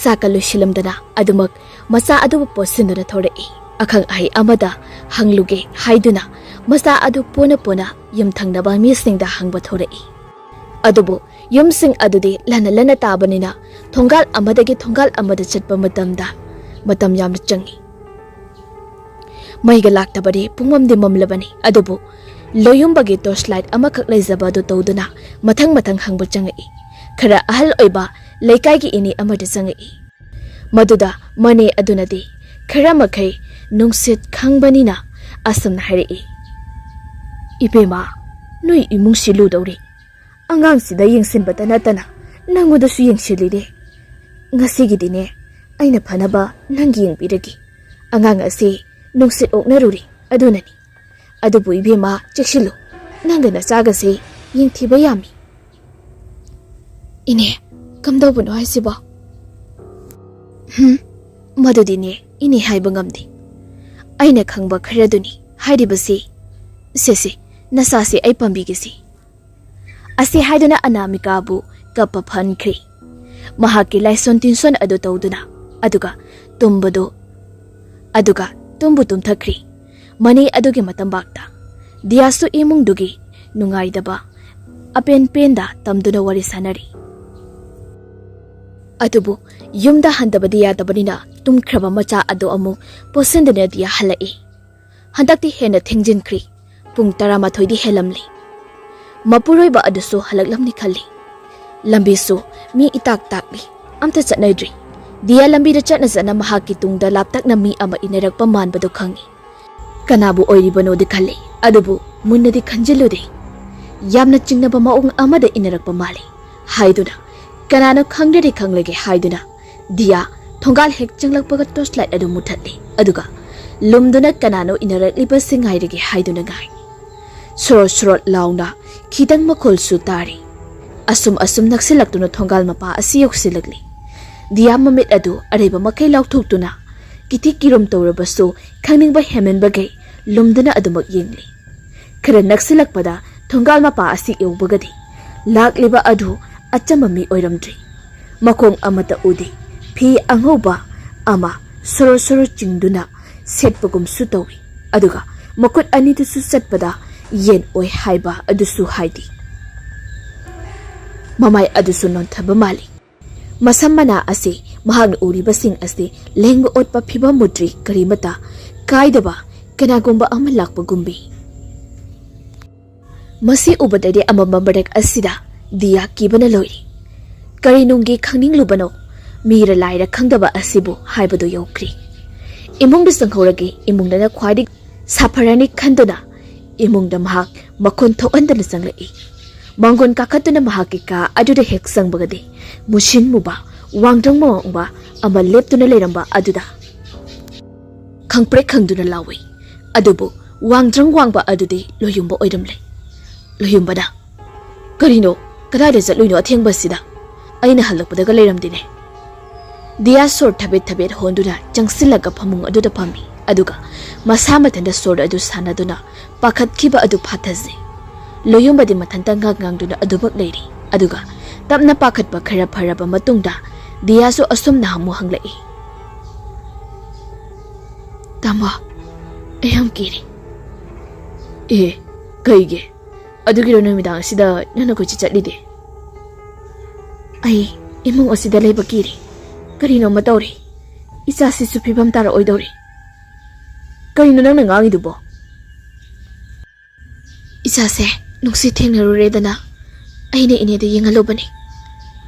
ꯆꯥꯛꯀ ꯂꯣꯏꯁꯤꯜꯂꯝꯗꯅ ꯑꯗꯨꯃꯛ ꯃꯆꯥ ꯑꯗꯨꯕꯨ ꯄꯣꯠꯁꯤꯟꯗꯨꯅ ꯊꯣꯔꯛꯏ꯫ ꯑꯈꯪ ꯑꯍꯩ ꯑꯃꯗ ꯍꯪꯂꯨꯒꯦ ꯍꯥꯏꯗꯨꯅ ꯃꯆꯥ ꯑꯗꯨ ꯄꯣꯅ ꯄꯣꯅ ꯌꯨꯝꯊꯪꯅꯕ ꯃꯤꯁꯤꯡꯗ ꯍꯪꯕ ꯊꯣꯔꯛꯏ꯫ ꯑꯗꯨꯕꯨ ꯌꯨꯝꯁꯤꯡ ꯑꯗꯨꯗꯤ ꯂꯟꯅ ꯂꯟꯅ ꯇꯥꯕꯅꯤꯅ ꯊꯣꯡꯒꯥꯜ ꯑꯃꯗꯒꯤ ꯊꯣꯡꯒꯥꯜ ꯑꯃꯗ ꯆꯠꯄ ꯃꯇꯝꯗ ꯃꯇꯝ ꯌꯥꯝꯅ ꯆꯪꯏ꯫ ꯃꯩꯒ ꯂꯥꯛꯇꯕꯗꯤ ꯄꯨꯡꯃꯝꯗꯤ ꯃꯝꯂꯕꯅꯤ, ꯑꯗꯨꯕꯨ ꯂꯣꯌꯨꯝꯕꯒꯤ ꯇꯣꯔꯆ ꯂꯥꯏꯠ ꯑꯃꯈꯛ ꯂꯩꯖꯕ ꯑꯗꯨ ꯇꯧꯗꯨꯅ ꯃꯊꯪ ꯃꯊꯪ ꯍꯪꯕ ꯆꯪꯉꯛꯏ꯫ ꯈꯔ ꯑꯍꯜ ꯑꯣꯏꯕ ꯂꯩꯀꯥꯏꯒꯤ ꯏꯅꯦ ꯑꯃꯗ ꯆꯪꯉꯛꯏ꯫ ꯃꯗꯨꯗ ꯃꯅꯦ ꯑꯗꯨꯅꯗꯤ ꯈꯔ ꯃꯈꯩ ꯅꯨꯡꯁꯤꯠ ꯈꯪꯕꯅꯤꯅ ꯑꯁꯨꯝꯅ ꯍꯥꯏꯔꯛꯏ, "ꯏꯕꯦꯝꯃ, ꯅꯣꯏ ꯏꯃꯨꯡꯁꯤ ꯂꯨꯗꯧꯔꯤ꯫ ꯑꯉꯥꯡꯁꯤꯗ ꯌꯦꯡꯁꯤꯟꯕꯇ ꯅꯠꯇꯅ ꯅꯪꯉꯣꯟꯗꯁꯨ ꯌꯦꯡꯁꯤꯜꯂꯤꯔꯦ꯫ ꯉꯁꯤꯒꯤꯗꯤꯅꯦ, ꯑꯩꯅ ꯐꯅꯕ ꯅꯪꯒꯤ ꯌꯦꯡꯕꯤꯔꯒꯦ꯫ ꯑꯉꯥꯡ ꯑꯁꯤ ꯅꯨꯡꯁꯤꯠ ꯑꯣꯛꯅꯔꯨꯔꯦ, ꯑꯗꯨꯅꯅꯤ꯫ ꯑꯗꯨꯕꯨ ꯏꯕꯦꯝꯃ, ꯆꯦꯛꯁꯤꯜꯂꯨ, ꯅꯪꯒ ꯅꯆꯥꯒꯁꯦ ꯌꯦꯡꯊꯤꯕ ꯌꯥꯝꯃꯤ"꯫ "ꯏꯅꯦ, ꯀꯝꯗꯧꯕꯅꯣ ꯍꯥꯏꯁꯤꯕꯣ?" "ꯍꯝ, ꯃꯗꯨꯗꯤꯅꯦ, ꯏꯅꯦ ꯍꯥꯏꯕ ꯉꯝꯗꯦ꯫ ꯑꯩꯅ ꯈꯪꯕ ꯈꯔꯗꯨꯅꯤ ꯍꯥꯏꯔꯤꯕꯁꯤ꯫ ꯁꯦ ꯁꯦ, ꯅꯆꯥꯁꯦ ꯑꯩ ꯄꯥꯝꯕꯤꯒꯦꯁꯦ"꯫ ꯑꯁꯤ ꯍꯥꯏꯗꯨꯅ ꯑꯅꯥꯃꯤꯀꯥꯕꯨ ꯀꯞꯄ ꯐꯟꯈ꯭ꯔꯦ꯫ ꯃꯍꯥꯛꯀꯤ ꯂꯥꯏꯁꯣꯟ ꯇꯤꯟꯁꯣꯟ ꯑꯗꯨ ꯇꯧꯗꯨꯅ, ꯑꯗꯨꯒ ꯇꯨꯝꯕꯗꯨ, ꯑꯗꯨꯒ ꯇꯨꯝꯕꯨ ꯇꯨꯝꯊꯈ꯭ꯔꯦ꯫ ꯃꯅꯦ ꯑꯗꯨꯒꯤ ꯃꯇꯝꯕꯥꯛꯇ ꯗꯤꯌꯥꯁꯨ ꯏꯃꯨꯡꯗꯨꯒꯤ ꯅꯨꯡꯉꯥꯏꯗꯕ ꯑꯄꯦꯟ ꯄꯦꯟꯗ ꯇꯝꯗꯨꯅ ꯋꯥꯔꯤ ꯁꯥꯟꯅꯔꯤ꯫ ꯑꯗꯨꯕꯨ ꯌꯨꯝꯗ ꯍꯟꯗꯕꯗꯤ ꯌꯥꯗꯕꯅꯤꯅ ꯇꯨꯝꯈ꯭ꯔꯕ ꯃꯆꯥ ꯑꯗꯨ ꯑꯃꯨꯛ ꯄꯣꯠꯁꯤꯟꯗꯨꯅ ꯗꯤꯌꯥ ꯍꯜꯂꯛꯏ꯫ ꯍꯟꯗꯛꯇꯤ ꯍꯦꯟꯅ ꯊꯦꯡꯖꯤꯟꯈ꯭ꯔꯦ꯫ ꯄꯨꯡ ꯇꯔꯥꯃꯥꯊꯣꯏꯗꯤ ꯍꯦꯜꯂꯝꯂꯦ꯫ ꯃꯄꯨꯔꯣꯏꯕ ꯑꯗꯨꯁꯨ ꯍꯜꯂꯛꯂꯝꯅꯤ ꯈꯜꯂꯤ꯫ ꯂꯝꯕꯤꯁꯨ ꯃꯤ ꯏꯇꯥꯛ ꯇꯥꯛꯂꯤ꯫ ꯑꯝꯇ ꯆꯠꯅꯗ꯭ꯔꯤ꯫ ꯗꯤꯌꯥ ꯂꯝꯕꯤꯗ ꯆꯠꯅ ꯆꯠꯅ ꯃꯍꯥꯛꯀꯤ ꯇꯨꯡꯗ ꯂꯥꯞꯇꯛꯅ ꯃꯤ ꯑꯃ ꯏꯟꯅꯔꯛꯄ ꯃꯥꯟꯕꯗꯨ ꯈꯪꯏ꯫ ꯀꯅꯥꯕꯨ ꯑꯣꯏꯔꯤꯕꯅꯣꯗꯤ ꯈꯜꯂꯤ, ꯑꯗꯨꯕꯨ ꯃꯨꯟꯅꯗꯤ ꯈꯟꯖꯤꯜꯂꯨꯗꯦ꯫ ꯌꯥꯝꯅ ꯆꯤꯡꯅꯕ ꯃꯑꯣꯡ ꯑꯃꯗ ꯏꯟꯅꯔꯛꯄ ꯃꯥꯜꯂꯤ ꯍꯥꯏꯗꯨꯅ, ꯀꯅꯥꯅꯣ ꯈꯪꯗ꯭ꯔꯗꯤ ꯈꯪꯂꯒꯦ ꯍꯥꯏꯗꯨꯅ, ꯗꯤꯌꯥ ꯊꯣꯡꯒꯥꯜ ꯍꯦꯛ ꯆꯪꯂꯛꯄꯒ ꯇꯣꯔꯆ ꯂꯥꯏꯠ ꯑꯗꯨ ꯃꯨꯊꯠꯂꯤ, ꯑꯗꯨꯒ ꯂꯨꯝꯗꯨꯅ ꯀꯅꯥꯅꯣ ꯏꯟꯅꯔꯛꯂꯤꯕꯁꯤ ꯉꯥꯏꯔꯒꯦ ꯍꯥꯏꯗꯨꯅ ꯉꯥꯏ꯫ ꯁꯣꯔꯣꯠ ꯁꯣꯔꯣꯠ ꯂꯥꯎꯅ ꯈꯤꯇꯪ ꯃꯈꯣꯜꯁꯨ ꯇꯥꯔꯤ꯫ ꯑꯁꯨꯝ ꯑꯁꯨꯝ ꯅꯛꯁꯤꯜꯂꯛꯇꯨꯅ ꯊꯣꯡꯒꯥꯜ ꯃꯄꯥ ꯑꯁꯤ ꯌꯧꯁꯤꯜꯂꯛꯂꯤ꯫ ꯗꯤꯌꯥ ꯃꯃꯤꯠ ꯑꯗꯨ ꯑꯔꯩꯕ ꯃꯈꯩ ꯂꯥꯎꯊꯣꯛꯇꯨꯅ, ꯀꯤꯊꯤ ꯀꯤꯔꯨꯝ ꯇꯧꯔꯕꯁꯨ ꯈꯪꯅꯤꯡꯕ ꯍꯦꯟꯃꯟꯕꯒꯩ ꯂꯨꯝꯗꯨꯅ ꯑꯗꯨꯃꯛ ꯌꯦꯡꯂꯤ꯫ ꯈꯔ ꯅꯛꯁꯤꯜꯂꯛꯄꯗ ꯊꯣꯡꯒꯥꯜ ꯃꯄꯥ ꯑꯁꯤ ꯌꯧꯕꯒꯗꯤ ꯂꯥꯛꯂꯤꯕ ꯑꯗꯨ ꯑꯆꯝꯕ ꯃꯤ ꯑꯣꯏꯔꯝꯗ꯭ꯔꯤ꯫ ꯃꯈꯣꯡ ꯑꯃꯠꯇ ꯎꯗꯦ꯫ ꯐꯤ ꯑꯉꯧꯕ ꯑꯃ ꯁꯣꯔꯣ ꯁꯣꯔꯣ ꯆꯤꯡꯗꯨꯅ ꯁꯦꯠꯄꯒꯨꯝꯁꯨ ꯇꯧꯏ꯫ ꯑꯗꯨꯒ ꯃꯈꯨꯠ ꯑꯅꯤꯗꯨꯁꯨ ꯆꯠꯄꯗ ꯌꯦꯟ ꯑꯣꯏ ꯍꯥꯏꯕ ꯑꯗꯨꯁꯨ ꯍꯥꯏꯗꯦ꯫ ꯃꯃꯥꯏ ꯑꯗꯨꯁꯨ ꯅꯣꯟꯊꯕ ꯃꯥꯜꯂꯤ꯫ ꯃꯁꯝ ꯃꯅꯥ ꯑꯁꯤ ꯃꯍꯥꯛꯅ ꯎꯔꯤꯕꯁꯤꯡ ꯑꯁꯤ ꯂꯦꯡꯕ ꯑꯣꯠꯄ ꯐꯤꯕꯝ ꯃꯨꯗ꯭ꯔꯤ ꯀꯔꯤꯃꯠꯇ ꯀꯥꯏꯗꯕ ꯀꯅꯥꯒꯨꯝꯕ ꯑꯃ ꯂꯥꯛꯄꯒꯨꯝꯕꯤ꯫ ꯃꯁꯤ ꯎꯕꯗꯗꯤ ꯑꯃꯝꯕ ꯃꯔꯛ ꯑꯁꯤꯗ ꯗꯤꯌꯥ ꯀꯤꯕꯅ ꯂꯣꯏꯔꯤ꯫ ꯀꯔꯤ ꯅꯨꯡꯒꯤ ꯈꯪꯅꯤꯡꯂꯨꯕꯅꯣ? ꯃꯤꯔ ꯂꯥꯏꯔ ꯈꯪꯗꯕ ꯑꯁꯤꯕꯨ ꯍꯥꯏꯕꯗꯨ ꯌꯧꯈ꯭ꯔꯦ꯫ ꯏꯃꯨꯡꯗ ꯆꯪꯍꯧꯔꯒꯦ, ꯏꯃꯨꯡꯗꯅ ꯈ꯭ꯋꯥꯏꯗꯒꯤ ꯁꯥꯐꯔꯅꯤ ꯈꯟꯗꯨꯅ ꯏꯃꯨꯡꯗ ꯃꯍꯥꯛ ꯃꯈꯣꯟ ꯊꯣꯛꯍꯟꯗꯅ ꯆꯪꯂꯛꯏ꯫ ꯃꯥꯡꯒꯣꯟ ꯀꯥꯈꯠꯇꯨꯅ ꯃꯍꯥꯛꯀꯤ ꯀꯥ ꯑꯗꯨꯗ ꯍꯦꯛ ꯆꯪꯕꯒꯗꯤ ꯃꯨꯁꯤꯟ ꯃꯨꯕ, ꯋꯥꯡꯗ꯭ꯔꯪ ꯋꯥꯡꯕ ꯑꯃ ꯂꯦꯞꯇꯨꯅ ꯂꯩꯔꯝꯕ ꯑꯗꯨꯗ ꯈꯪꯄ꯭ꯔꯦꯛ ꯈꯪꯗꯨꯅ ꯂꯥꯎꯏ꯫ ꯑꯗꯨꯕꯨ ꯋꯥꯡꯗ꯭ꯔꯪ ꯋꯥꯡꯕ ꯑꯗꯨꯗꯤ ꯂꯣꯌꯨꯝꯕ ꯑꯣꯏꯔꯝꯂꯦ꯫ ꯂꯣꯌꯨꯝꯕꯅ, "ꯀꯔꯤꯅꯣ? ꯀꯗꯥꯏꯗ ꯆꯠꯂꯨꯏꯅꯣ ꯑꯊꯦꯡꯕꯁꯤꯗ? ꯑꯩꯅ ꯍꯜꯂꯛꯄꯗꯒ ꯂꯩꯔꯝꯗꯦꯅꯦ?" ꯗꯤꯌꯥ ꯁꯣꯔ ꯊꯕꯦꯠ ꯊꯕꯦꯠ ꯍꯣꯟꯗꯨꯅ ꯆꯪꯁꯤꯜꯂꯒ ꯐꯃꯨꯡ ꯑꯗꯨꯗ ꯐꯝꯃꯤ꯫ ꯑꯗꯨꯒ ꯃꯁꯥ ꯃꯊꯟꯇ ꯁꯣꯔ ꯑꯗꯨ ꯁꯥꯟꯅꯗꯨꯅ ꯄꯥꯈꯠꯈꯤꯕ ꯑꯗꯨ ꯐꯥꯊꯖꯩ꯫ ꯂꯣꯌꯨꯝꯕꯗꯤ ꯃꯊꯟꯇ ꯉꯥꯡ ꯉꯥꯡꯗꯨꯅ ꯑꯗꯨꯃꯛ ꯂꯩꯔꯤ꯫ ꯑꯗꯨꯒ ꯇꯞꯅ ꯄꯥꯈꯠꯄ ꯈꯔ ꯐꯔꯕ ꯃꯇꯨꯡꯗ ꯗꯤꯌꯥꯁꯨ ꯑꯁꯨꯝꯅ ꯑꯃꯨꯛ ꯍꯪꯂꯛꯏ, "ꯇꯥꯃꯣ, ꯑꯩ ꯌꯥꯝ ꯀꯤꯔꯦ꯫" "ꯑꯦ, ꯀꯩꯒꯤ? ꯑꯗꯨꯒꯤꯔꯣ ꯅꯨꯃꯤꯗꯥꯡ ꯑꯁꯤꯗ ꯅꯪꯅ ꯀꯣꯏꯆꯠ ꯆꯠꯂꯤꯗꯤ?" "ꯑꯩ ꯏꯃꯨꯡ ꯑꯁꯤꯗ ꯂꯩꯕ ꯀꯤꯔꯦ꯫ ꯀꯔꯤꯅꯣꯃ ꯇꯧꯔꯦ꯫ ꯏꯆꯥꯁꯤꯁꯨ ꯐꯤꯕꯝ ꯇꯥꯔꯛꯑꯣꯏꯗꯧꯔꯦ꯫" "ꯀꯩꯅꯣ ꯅꯪꯅ ꯉꯥꯡꯉꯤꯗꯨꯕꯣ?" "ꯏꯆꯥꯁꯦ ꯅꯨꯡꯁꯤꯠ ꯊꯦꯡꯅꯔꯨꯔꯦꯗꯅ ꯑꯩꯅ ꯏꯅꯦꯗ ꯌꯦꯡꯍꯜꯂꯨꯕꯅꯤ꯫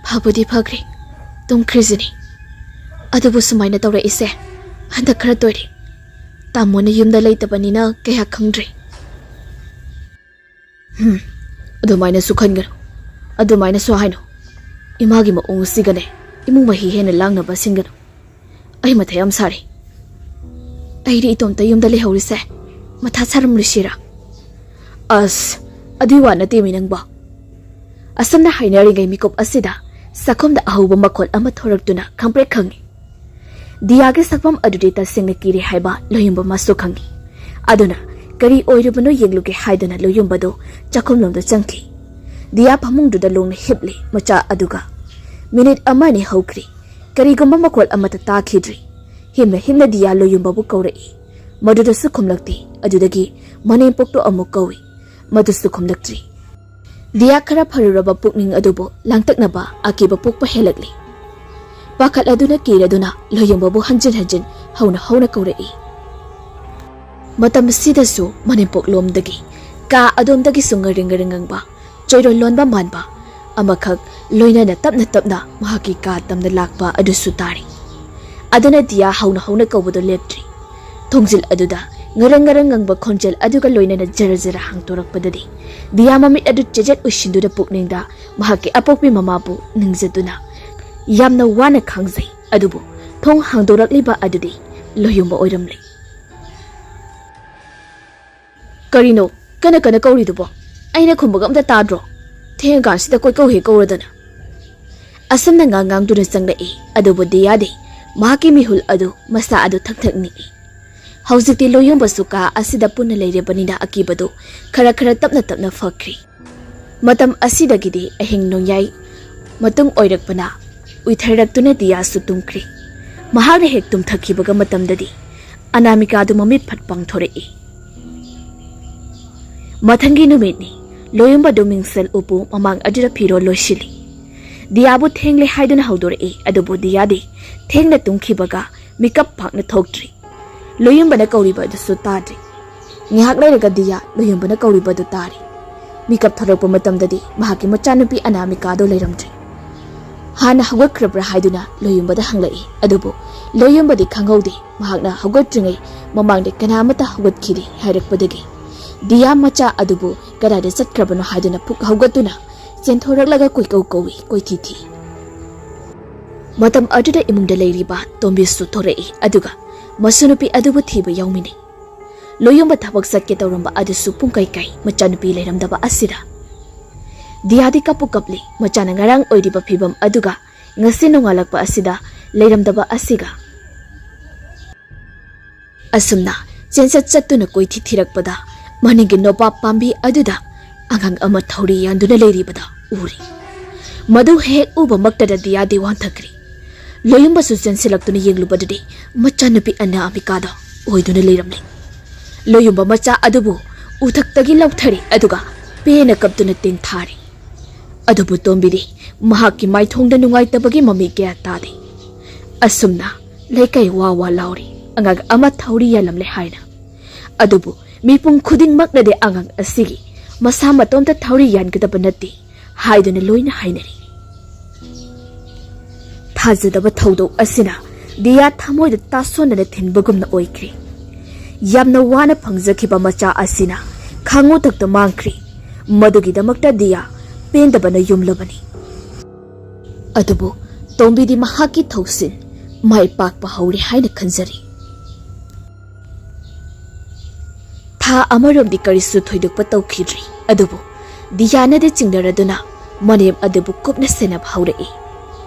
ꯐꯕꯨꯗꯤ ꯐꯈ꯭ꯔꯦ, ꯇꯨꯝꯈ꯭ꯔꯤꯁꯤꯅꯤ꯫ ꯑꯗꯨꯕꯨ ꯁꯨꯃꯥꯏꯅ ꯇꯧꯔꯛꯏꯁꯦ ꯍꯟꯗꯛ ꯈꯔ ꯇꯣꯏꯔꯦ꯫ ꯇꯥꯃꯣꯅ ꯌꯨꯝꯗ ꯂꯩꯇꯕꯅꯤꯅ ꯀꯌꯥ ꯈꯪꯗ꯭ꯔꯦ꯫" "ꯍꯝ, ꯑꯗꯨꯃꯥꯏꯅꯁꯨ ꯈꯟꯒꯅꯨ, ꯑꯗꯨꯃꯥꯏꯅꯁꯨ ꯍꯥꯏꯅꯨ꯫ ꯏꯃꯥꯒꯤ ꯃꯑꯣꯡ ꯑꯁꯤꯒꯅꯦ ꯏꯃꯨꯡ ꯃꯍꯤ ꯍꯦꯟꯅ ꯂꯥꯡꯅꯕ ꯁꯤꯟꯒꯅꯨ꯫ ꯑꯩ ꯃꯊꯥ ꯌꯥꯝ ꯁꯥꯔꯦ꯫ ꯑꯩꯗꯤ ꯏꯇꯣꯝꯇ ꯌꯨꯝꯗ ꯂꯩꯍꯧꯔꯤꯁꯦ ꯃꯊꯥ ꯁꯥꯔꯝꯂꯣꯏꯁꯤꯔꯥ?" "ꯑꯁ, ꯑꯗꯨꯏ ꯋꯥ ꯅꯠꯇꯦꯃꯤ ꯅꯪꯕꯣ꯫" ꯑꯁꯨꯝꯅ ꯍꯥꯏꯅꯔꯤꯉꯩ ꯃꯤꯀꯨꯞ ꯑꯁꯤꯗ ꯆꯥꯛꯈꯨꯝꯗ ꯑꯍꯧꯕ ꯃꯈꯣꯜ ꯑꯃ ꯊꯣꯔꯛꯇꯨꯅ ꯈꯪꯄ꯭ꯔꯦꯛ ꯈꯪꯉꯤ꯫ ꯗꯤꯌꯥꯒꯤ ꯁꯛꯐꯝ ꯑꯗꯨꯗꯤ ꯇꯁꯦꯡꯅ ꯀꯤꯔꯦ ꯍꯥꯏꯕ ꯂꯣꯌꯨꯝꯕ ꯃꯥꯁꯨ ꯈꯪꯉꯤ꯫ ꯑꯗꯨꯅ ꯀꯔꯤ ꯑꯣꯏꯔꯨꯕꯅꯣ ꯌꯦꯡꯂꯨꯒꯦ ꯍꯥꯏꯗꯨꯅ ꯂꯣꯌꯨꯝꯕꯗꯨ ꯆꯥꯛꯈꯨꯝꯂꯣꯝꯗ ꯆꯪꯈꯤ꯫ ꯗꯤꯌꯥ ꯐꯃꯨꯡꯗꯨꯗ ꯂꯣꯡꯅ ꯍꯤꯞꯂꯤ ꯃꯆꯥ ꯑꯗꯨꯒ꯫ ꯃꯤꯅꯤꯠ ꯑꯃ ꯑꯅꯤ ꯍꯧꯈ꯭ꯔꯤ꯫ ꯀꯔꯤꯒꯨꯝꯕ ꯃꯈꯣꯜ ꯑꯃꯠꯇ ꯇꯥꯈꯤꯗ꯭ꯔꯤ꯫ ꯍꯤꯝꯅ ꯍꯤꯝꯅ ꯗꯤꯌꯥ ꯂꯣꯌꯨꯝꯕꯕꯨ ꯀꯧꯔꯛꯏ꯫ ꯃꯗꯨꯗꯁꯨ ꯈꯨꯝꯂꯛꯇꯦ꯫ ꯑꯗꯨꯗꯒꯤ ꯃꯅꯦꯝꯄꯣꯛꯇꯣ ꯑꯃꯨꯛ ꯀꯧꯏ꯫ ꯃꯗꯨꯁꯨ ꯈꯨꯝꯂꯛꯇ꯭ꯔꯤ꯫ ꯗꯤꯌꯥ ꯈꯔ ꯐꯔꯨꯔꯕ ꯄꯨꯛꯅꯤꯡ ꯑꯗꯨꯕꯨ ꯂꯥꯡꯇꯛꯅꯕ ꯑꯀꯤꯕ ꯄꯣꯛꯄ ꯍꯦꯜꯂꯛꯂꯤ꯫ ꯄꯥꯈꯠꯂꯗꯨꯅ ꯀꯤꯔꯗꯨꯅ ꯂꯣꯌꯨꯝꯕꯕꯨ ꯍꯟꯖꯤꯟ ꯍꯟꯖꯤꯟ ꯍꯧꯅ ꯍꯧꯅ ꯀꯧꯔꯛꯏ꯫ ꯃꯇꯝ ꯑꯁꯤꯗꯁꯨ ꯃꯅꯦꯝꯄꯣꯛꯂꯣꯝꯗꯒꯤ ꯀꯥ ꯑꯗꯣꯝꯗꯒꯤꯁꯨ ꯉꯔꯤꯡ ꯉꯔꯤꯡ ꯉꯪꯕ, ꯆꯣꯏꯔꯣꯜ ꯂꯣꯟꯕ ꯃꯥꯟꯕ ꯑꯃꯈꯛ ꯂꯣꯏꯅꯅ ꯇꯞꯅ ꯇꯞꯅ ꯃꯍꯥꯛꯀꯤ ꯀꯥ ꯇꯝꯅ ꯂꯥꯛꯄ ꯑꯗꯨꯁꯨ ꯇꯥꯔꯤ꯫ ꯑꯗꯨꯅ ꯗꯤꯌꯥ ꯍꯧꯅ ꯍꯧꯅ ꯀꯧꯕꯗꯨ ꯂꯦꯞꯇ꯭ꯔꯤ꯫ ꯊꯣꯡꯖꯤꯜ ꯑꯗꯨꯗ ꯉꯔꯪ ꯉꯔꯪ ꯉꯪꯕ ꯈꯣꯟꯖꯦꯜ ꯑꯗꯨꯒ ꯂꯣꯏꯅꯅ ꯖꯔ ꯖꯔ ꯍꯥꯡꯗꯣꯔꯛꯄꯗꯗꯤ ꯗꯤꯌꯥ ꯃꯃꯤꯠ ꯑꯗꯨ ꯆꯦꯖꯦꯠ ꯎꯏꯁꯤꯟꯗꯨꯅ ꯄꯨꯛꯅꯤꯡꯗ ꯃꯍꯥꯛꯀꯤ ꯑꯄꯣꯛꯄꯤ ꯃꯃꯥꯕꯨ ꯅꯤꯡꯖꯗꯨꯅ ꯌꯥꯝꯅ ꯋꯥꯅ ꯈꯥꯡꯖꯩ꯫ ꯑꯗꯨꯕꯨ ꯊꯣꯡ ꯍꯥꯡꯗꯣꯔꯛꯂꯤꯕ ꯑꯗꯨꯗꯤ ꯂꯣꯌꯨꯝꯕ ꯑꯣꯏꯔꯝꯂꯦ꯫ "ꯀꯔꯤꯅꯣ ꯀꯟꯅ ꯀꯟꯅ ꯀꯧꯔꯤꯗꯨꯕꯣ? ꯑꯩꯅ ꯈꯨꯝꯕꯒ ꯑꯝꯇ ꯇꯥꯗ꯭ꯔꯣ? ꯊꯦꯡꯉꯀꯥꯟꯁꯤꯗ ꯀꯣꯏꯀꯧ ꯍꯦꯛ ꯀꯧꯔꯗꯅ!" ꯑꯁꯨꯝꯅ ꯉꯥꯡ ꯉꯥꯡꯗꯨꯅ ꯆꯪꯂꯛꯏ꯫ ꯑꯗꯨꯕꯨ ꯗꯤꯌꯥꯗꯤ ꯃꯍꯥꯛꯀꯤ ꯃꯤꯍꯨꯜ ꯑꯗꯨ ꯃꯁꯥ ꯑꯗꯨ ꯊꯛ ꯊꯛ ꯅꯤꯛꯏ꯫ ꯍꯧꯖꯤꯛꯇꯤ ꯂꯣꯌꯨꯝꯕꯁꯨ ꯀꯥ ꯑꯁꯤꯗ ꯄꯨꯟꯅ ꯂꯩꯔꯕꯅꯤꯅ ꯑꯀꯤꯕꯗꯨ ꯈꯔ ꯈꯔ ꯇꯞꯅ ꯇꯞꯅ ꯐꯈ꯭ꯔꯤ꯫ ꯃꯇꯝ ꯑꯁꯤꯗꯒꯤꯗꯤ ꯑꯍꯤꯡ ꯅꯣꯡꯌꯥꯏ ꯃꯇꯨꯡ ꯑꯣꯏꯔꯛꯄꯅ ꯎꯏꯊꯔꯛꯇꯨꯅ ꯗꯤꯌꯥꯁꯨ ꯇꯨꯝꯈ꯭ꯔꯤ꯫ ꯃꯍꯥꯛꯅ ꯍꯦꯛ ꯇꯨꯝꯊꯈꯤꯕꯒ ꯃꯇꯝꯗꯗꯤ ꯑꯅꯥꯃꯤꯀꯥꯗꯨ ꯃꯃꯤꯠ ꯐꯠ ꯄꯥꯡꯊꯣꯔꯛꯏ꯫ ꯃꯊꯪꯒꯤ ꯅꯨꯃꯤꯠꯅꯤ꯫ ꯂꯣꯌꯨꯝꯕꯗꯨ ꯃꯤꯡꯁꯦꯜ ꯎꯄꯨ ꯃꯃꯥꯡ ꯑꯗꯨꯗ ꯐꯤꯔꯣꯜ ꯂꯣꯏꯁꯤꯜꯂꯤ꯫ ꯗꯤꯌꯥꯕꯨ ꯊꯦꯡꯂꯦ ꯍꯥꯏꯗꯨꯅ ꯍꯧꯗꯣꯔꯛꯏ꯫ ꯑꯗꯨꯕꯨ ꯗꯤꯌꯥꯗꯤ ꯊꯦꯡꯅ ꯇꯨꯝꯈꯤꯕꯒ ꯃꯤꯀꯞ ꯄꯥꯛꯅ ꯊꯣꯛꯇ꯭ꯔꯤ꯫ ꯂꯣꯌꯨꯝꯕꯅ ꯀꯧꯔꯤꯕ ꯑꯗꯨꯁꯨ ꯇꯥꯗ꯭ꯔꯤ꯫ ꯉꯥꯏꯍꯥꯛ ꯂꯩꯔꯒ ꯗꯤꯌꯥ ꯂꯣꯌꯨꯝꯕꯅ ꯀꯧꯔꯤꯕ ꯑꯗꯨ ꯇꯥꯔꯤ꯫ ꯃꯤꯀꯞ ꯊꯣꯔꯛꯄ ꯃꯇꯝꯗꯗꯤ ꯃꯍꯥꯛꯀꯤ ꯃꯆꯥꯅꯨꯄꯤ ꯑꯅꯥꯃꯤꯀꯥꯗꯨ ꯂꯩꯔꯝꯗ꯭ꯔꯤ꯫ ꯍꯥꯟꯅ ꯍꯧꯒꯠꯈ꯭ꯔꯕ꯭ꯔꯥ ꯍꯥꯏꯗꯨꯅ ꯂꯣꯌꯨꯝꯕꯗ ꯍꯪꯂꯛꯏ꯫ ꯑꯗꯨꯕꯨ ꯂꯣꯌꯨꯝꯕꯗꯤ ꯈꯪꯍꯧꯗꯦ꯫ ꯃꯍꯥꯛꯅ ꯍꯧꯒꯠꯇ꯭ꯔꯤꯉꯩ ꯃꯃꯥꯡꯗ ꯀꯅꯥ ꯑꯃꯠꯇ ꯍꯧꯒꯠꯈꯤꯗꯦ ꯍꯥꯏꯔꯛꯄꯗꯒꯤ ꯗꯤꯌꯥ ꯃꯆꯥ ꯑꯗꯨꯕꯨ ꯀꯗꯥꯏꯗ ꯆꯠꯈ꯭ꯔꯕꯅꯣ ꯍꯥꯏꯗꯨꯅ ꯄꯨꯛ ꯍꯧꯒꯠꯇꯨꯅ ꯆꯦꯟꯊꯣꯔꯛꯂꯒ ꯀꯣꯏꯀꯧ ꯀꯧꯏ, ꯀꯣꯏꯊꯤ ꯊꯤ꯫ ꯃꯇꯝ ꯑꯗꯨꯗ ꯏꯃꯨꯡꯗ ꯂꯩꯔꯤꯕ ꯇꯣꯝꯕꯤꯁꯨ ꯊꯣꯔꯛꯏ, ꯑꯗꯨꯒ ꯃꯁꯨ ꯅꯨꯄꯤ ꯑꯗꯨꯕꯨ ꯊꯤꯕ ꯌꯥꯎꯃꯤꯟꯅꯩ꯫ ꯂꯣꯌꯨꯝꯕ ꯊꯕꯛ ꯆꯠꯀꯦ ꯇꯧꯔꯝꯕ ꯑꯗꯨꯁꯨ ꯄꯨꯡꯀꯩ ꯀꯩ ꯃꯆꯥꯅꯨꯄꯤ ꯂꯩꯔꯝꯗꯕ ꯑꯁꯤꯗ꯫ ꯗꯤꯌꯥꯗꯤ ꯀꯞꯄꯨ ꯀꯞꯂꯤ, ꯃꯆꯥꯅ ꯉꯔꯥꯡ ꯑꯣꯏꯔꯤꯕ ꯐꯤꯕꯝ ꯑꯗꯨꯒ ꯉꯁꯤ ꯅꯣꯡꯉꯥꯜꯂꯛꯄ ꯑꯁꯤꯗ ꯂꯩꯔꯝꯗꯕ ꯑꯁꯤꯒ꯫ ꯑꯁꯨꯝꯅ ꯆꯦꯟꯆꯠ ꯆꯠꯇꯨꯅ ꯀꯣꯏꯊꯤ ꯊꯤꯔꯛꯄꯗ ꯃꯅꯤꯡꯒꯤ ꯅꯣꯕꯥꯞ ꯄꯥꯝꯕꯤ ꯑꯗꯨꯗ ꯑꯉꯥꯡ ꯑꯃ ꯊꯧꯔꯤ ꯌꯥꯟꯗꯨꯅ ꯂꯩꯔꯤꯕꯗ ꯎꯔꯤ꯫ ꯃꯗꯨ ꯍꯦꯛ ꯎꯕꯃꯛꯇꯗ ꯗꯤꯌꯥꯗꯤ ꯋꯥꯟꯊꯈ꯭ꯔꯦ꯫ ꯂꯣꯌꯨꯝꯕꯁꯨ ꯆꯦꯟꯁꯤꯜꯂꯛꯇꯨꯅ ꯌꯦꯡꯂꯨꯕꯗꯗꯤ ꯃꯆꯥꯅꯨꯄꯤ ꯑꯅꯥꯃꯤꯀꯥꯗꯣ ꯑꯣꯏꯗꯨꯅ ꯂꯩꯔꯝꯂꯦ꯫ ꯂꯣꯌꯨꯝꯕ ꯃꯆꯥ ꯑꯗꯨꯕꯨ ꯎꯊꯛꯇꯒꯤ ꯂꯧꯊꯔꯦ, ꯑꯗꯨꯒ ꯄꯦꯟꯅ ꯀꯞꯇꯨꯅ ꯇꯦꯟꯊꯥꯔꯦ꯫ ꯑꯗꯨꯕꯨ ꯇꯣꯝꯕꯤꯗꯤ ꯃꯍꯥꯛꯀꯤ ꯃꯥꯏꯊꯣꯡꯗ ꯅꯨꯡꯉꯥꯏꯇꯕꯒꯤ ꯃꯃꯤ ꯀꯌꯥ ꯇꯥꯗꯦ꯫ ꯑꯁꯨꯝꯅ ꯂꯩꯀꯥꯏ ꯋꯥ ꯋꯥ ꯂꯥꯎꯔꯤ, ꯑꯉꯥꯡ ꯑꯃ ꯊꯧꯔꯤ ꯌꯥꯜꯂꯝꯂꯦ ꯍꯥꯏꯅ꯫ ꯑꯗꯨꯕꯨ ꯃꯤꯄꯨꯝ ꯈꯨꯗꯤꯡꯃꯛꯅꯗꯤ ꯑꯉꯥꯡ ꯑꯁꯤꯒꯤ ꯃꯁꯥ ꯃꯇꯣꯝꯇ ꯊꯧꯔꯤ ꯌꯥꯟꯒꯗꯕ ꯅꯠꯇꯦ ꯍꯥꯏꯗꯨꯅ ꯂꯣꯏꯅ ꯍꯥꯏꯅꯔꯤ꯫ ꯊꯥꯖꯗꯕ ꯊꯧꯗꯣꯛ ꯑꯁꯤꯅ ꯗꯤꯌꯥ ꯊꯃꯣꯏꯗ ꯇꯥꯁꯣꯟꯅꯅ ꯊꯤꯟꯕꯒꯨꯝꯅ ꯑꯣꯏꯈ꯭ꯔꯦ꯫ ꯌꯥꯝꯅ ꯋꯥꯅ ꯐꯪꯖꯈꯤꯕ ꯃꯆꯥ ꯑꯁꯤꯅ ꯈꯥꯉꯨꯊꯛꯇ ꯃꯥꯡꯈ꯭ꯔꯦ꯫ ꯃꯗꯨꯒꯤꯗꯃꯛꯇ ꯗꯤꯌꯥ ꯄꯦꯟꯗꯕꯅ ꯌꯨꯝꯂꯕꯅꯤ꯫ ꯑꯗꯨꯕꯨ ꯇꯣꯝꯕꯤꯗꯤ ꯃꯍꯥꯛꯀꯤ ꯊꯧꯁꯤꯜ ꯃꯥꯏ ꯄꯥꯛꯄ ꯍꯧꯔꯦ ꯍꯥꯏꯅ ꯈꯟꯖꯔꯤ꯫ ꯊꯥ ꯑꯃꯔꯣꯝꯗꯤ ꯀꯔꯤꯁꯨ ꯊꯣꯏꯗꯣꯛꯄ ꯇꯧꯈꯤꯗ꯭ꯔꯤ, ꯑꯗꯨꯕꯨ ꯗꯤꯌꯥꯅꯗꯤ ꯆꯤꯡꯅꯔꯗꯨꯅ ꯃꯅꯦꯝ ꯑꯗꯨꯕꯨ ꯀꯨꯞꯅ ꯁꯦꯟꯅꯕ ꯍꯧꯔꯛꯏ꯫